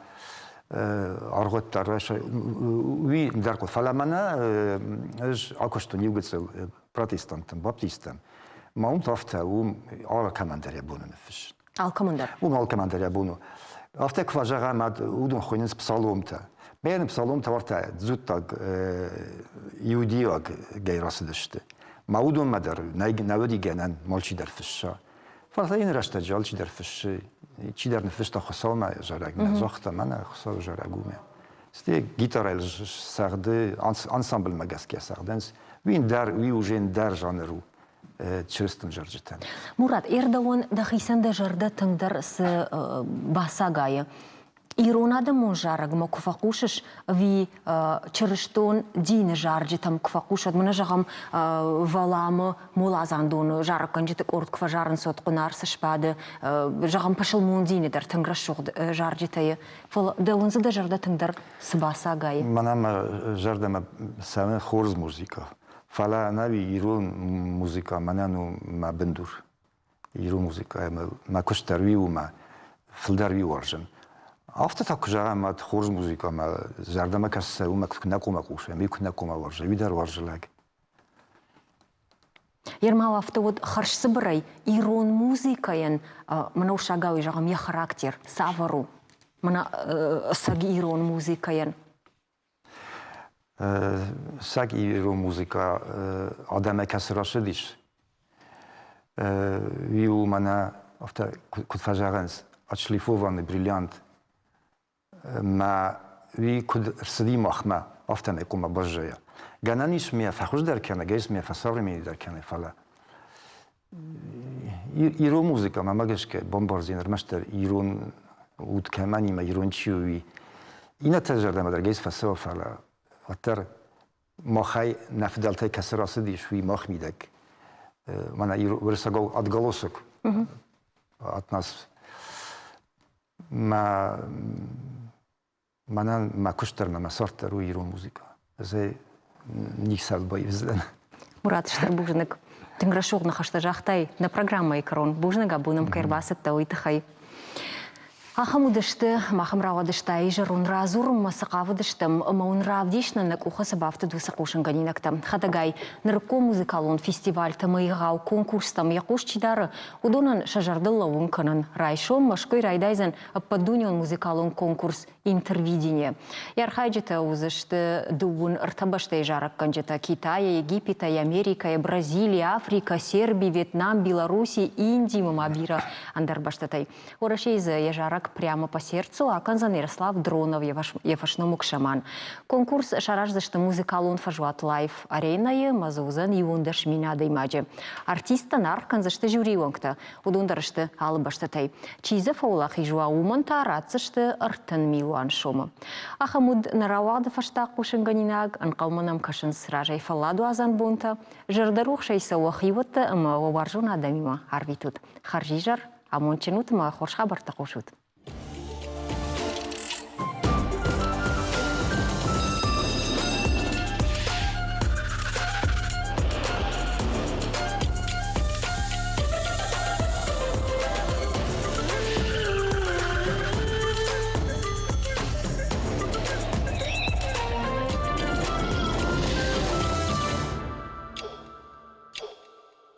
аргъуыд дӕр райсай. Уый дӕр хъуыд. Фӕлӕ мӕнӕ ӕз акуыстон иу гыццыл протестанттӕм, баптисттӕм. Ма уым та афтӕ, уым алкӕмӕн дӕр йӕ боны ныффыссын. Алкӕмӕн дӕр? Уым алкӕмӕн дӕр йӕ бон у. Афтӕ куы фӕзӕгъӕм, уыдон хуыйнынц псаломтӕ. Мӕнӕ псаломтӕ уартӕ дзуттаг иудейагӕй рацыдысты. Ма уыдонмӕ дӕр нӕ уыди гӕнӕн, алчидӕр фысса. Фӕлӕ йын рӕстӕджы алчидӕр фыссы, чидӕр ныффыста Хуыцаумӕ зарӕг, нӕ загъта, мӕнӕ Хуыцауы зарӕг у мӕ. Стӕй гитарӕйыл цӕгъды, ансамбльмӕ гӕсгӕ цӕгъдынц. Уый дӕр, уый уже ӕндӕр жанр у чырыстон зарджытӕн. Мурат, ӕрдӕуӕн дӕхицӕн дӕ зӕрдӕ тынгдӕр цы бацагайы? Ирон адӕмон зарӕгмӕ куы фӕхъусыс ӕви чырыстон дины зарджытӕм куы фӕхъусӕд, мӕнӕ зӕгъӕм, Валамы моладзандоны зарӕггӕнджыты къорд куы фӕзарынц, уӕд хъуынар цы сбады, зӕгъӕм, пысылмон дины дӕр тынг рӕсугъд зарджытӕ, фӕлӕ дӕуӕн дзы дӕ зӕрдӕ тынгдӕр цы бацагайы? Мӕнӕ мӕ зӕрдӕмӕ цӕуы хорз музыкӕ, фӕлӕ ӕнӕуи ирон музыкӕ мӕнӕн у мӕ бындур. Ирон музыкӕ ӕмӕ мӕ куыст дӕр уый у, мӕ фылдӕр уый уарзын. Афтӕ та куы зӕгъӕм, мӕ хорз музыкӕ мӕ зӕрдӕмӕ кӕсы, уымӕ куы нӕ хъуамӕ хъусӕм, уый куы нӕ хъуамӕ уарза, уый дӕр уарзы лӕг. Ермал афтӕ уыд хӕрзцыбырӕй ирон музыкӕйӕн мӕнӕ уырыссагау зӕгъӕм йӕ характер цавӕр у? Мӕнӕ ӕцӕг ирон музыкӕйӕн. Сӕг ирон музыкӕ адӕмӕй кӕцы рацыдис, уый у мӕнӕ афтӕ куыд фӕзӕгъынц, отшлифованный бриллиант. Мӕ уый куыд рцыди махмӕ, афтӕмӕй хъуамӕ баззайа. Гӕнӕн ис ме фӕхуыздӕр кӕна, гӕнӕн ис ме фӕсовременнидӕр кӕна, фӕлӕ ирон музыкӕ мӕмӕ гӕсгӕ бамбардзӕн ӕрмӕстдӕр ирон уд кӕмӕн имӕ ирон чи у, уый. Иннӕтӕ зӕрдӕмӕ дӕр гӕс фӕцӕуы, фӕлӕ уӕддӕр махӕй нӕ фыдӕлтӕй кӕцы рацыдис, уый мах мидӕг. Мӕнӕ уырыссагау отголосок от нас. Мӕ мӕнӕн мӕ куыст дӕр мӕ цард дӕр у ирон музыкӕ. Ӕз ӕй ницӕуыл баивдзынӕн. Мурат, стыр бузныг. Тынг рӕсугъд ныхӕстӕ загътай нӕ программӕйы кӕрон. Бузныг абон ӕм кӕй ӕрбацыдтӕ, уый тыххӕй. Ахӕм уыдысты, махӕм рауадысты изӕрон радзурынмӕ цы хъавыдыстӕм ӕмӕ уын равдисынӕн нӕ къухы цы бафтыд, уыцы хъусынгӕнинӕгтӕ. Хӕдӕгай, нырыккон музыкалон фестивальтӕ ӕмӕ егъау конкурстӕм йӕ хъус чи дары, уыдонӕн сӕ зӕрдыл лӕууын кӕнын. Райсом Мӕскуыйы райдайдзӕн ӕппӕтдунеон музыкалон конкурс «Интервидение». Йӕ архайджытӕ уыдзысты дыууын ӕртӕ бӕстӕйы зарӕггӕнджытӕ Китайӕ, Египетӕй, Америкӕйӕ, Бразилийӕ, Африкӕ, Серби, Вьетнам, Беларуси, Инди ӕмӕ ма бирӕ ӕндӕр бӕстӕтӕй. Уӕрӕсейы дзы йӕ зарӕг «Прямо по сердцу» акӕндзӕн Ярослав Дронов йӕ фӕсномыг шаман. Конкурс сараздзысты музыкалон фӕзуат Лайф Аренӕйы ӕмӕ дзы уыдзӕн 11 000 адӕймаджы. Артисттӕн аргъ кӕндзысты жюрийы уӕнгтӕ. Уыдон дӕр сты алы бӕстӕтӕй. Чи дзы фӕуӕлахиз уа, уымӕн та ратдзысты 30 милуан сомы. Ахӕм уыд нӕ рауагъды фӕстаг хъусынгӕнинаг. Ӕнхъӕлмӕ нӕм кӕсынц разӕй фӕлладуадзӕн бонтӕ. Зӕрдӕрухсӕй сӕ уӕ хиуӕттӕ ӕмӕ уӕ уарзон адӕмимӕ арвитут. Хӕрзизӕр, амондджын ут ӕмӕ хорз хабӕрттӕ хъусут.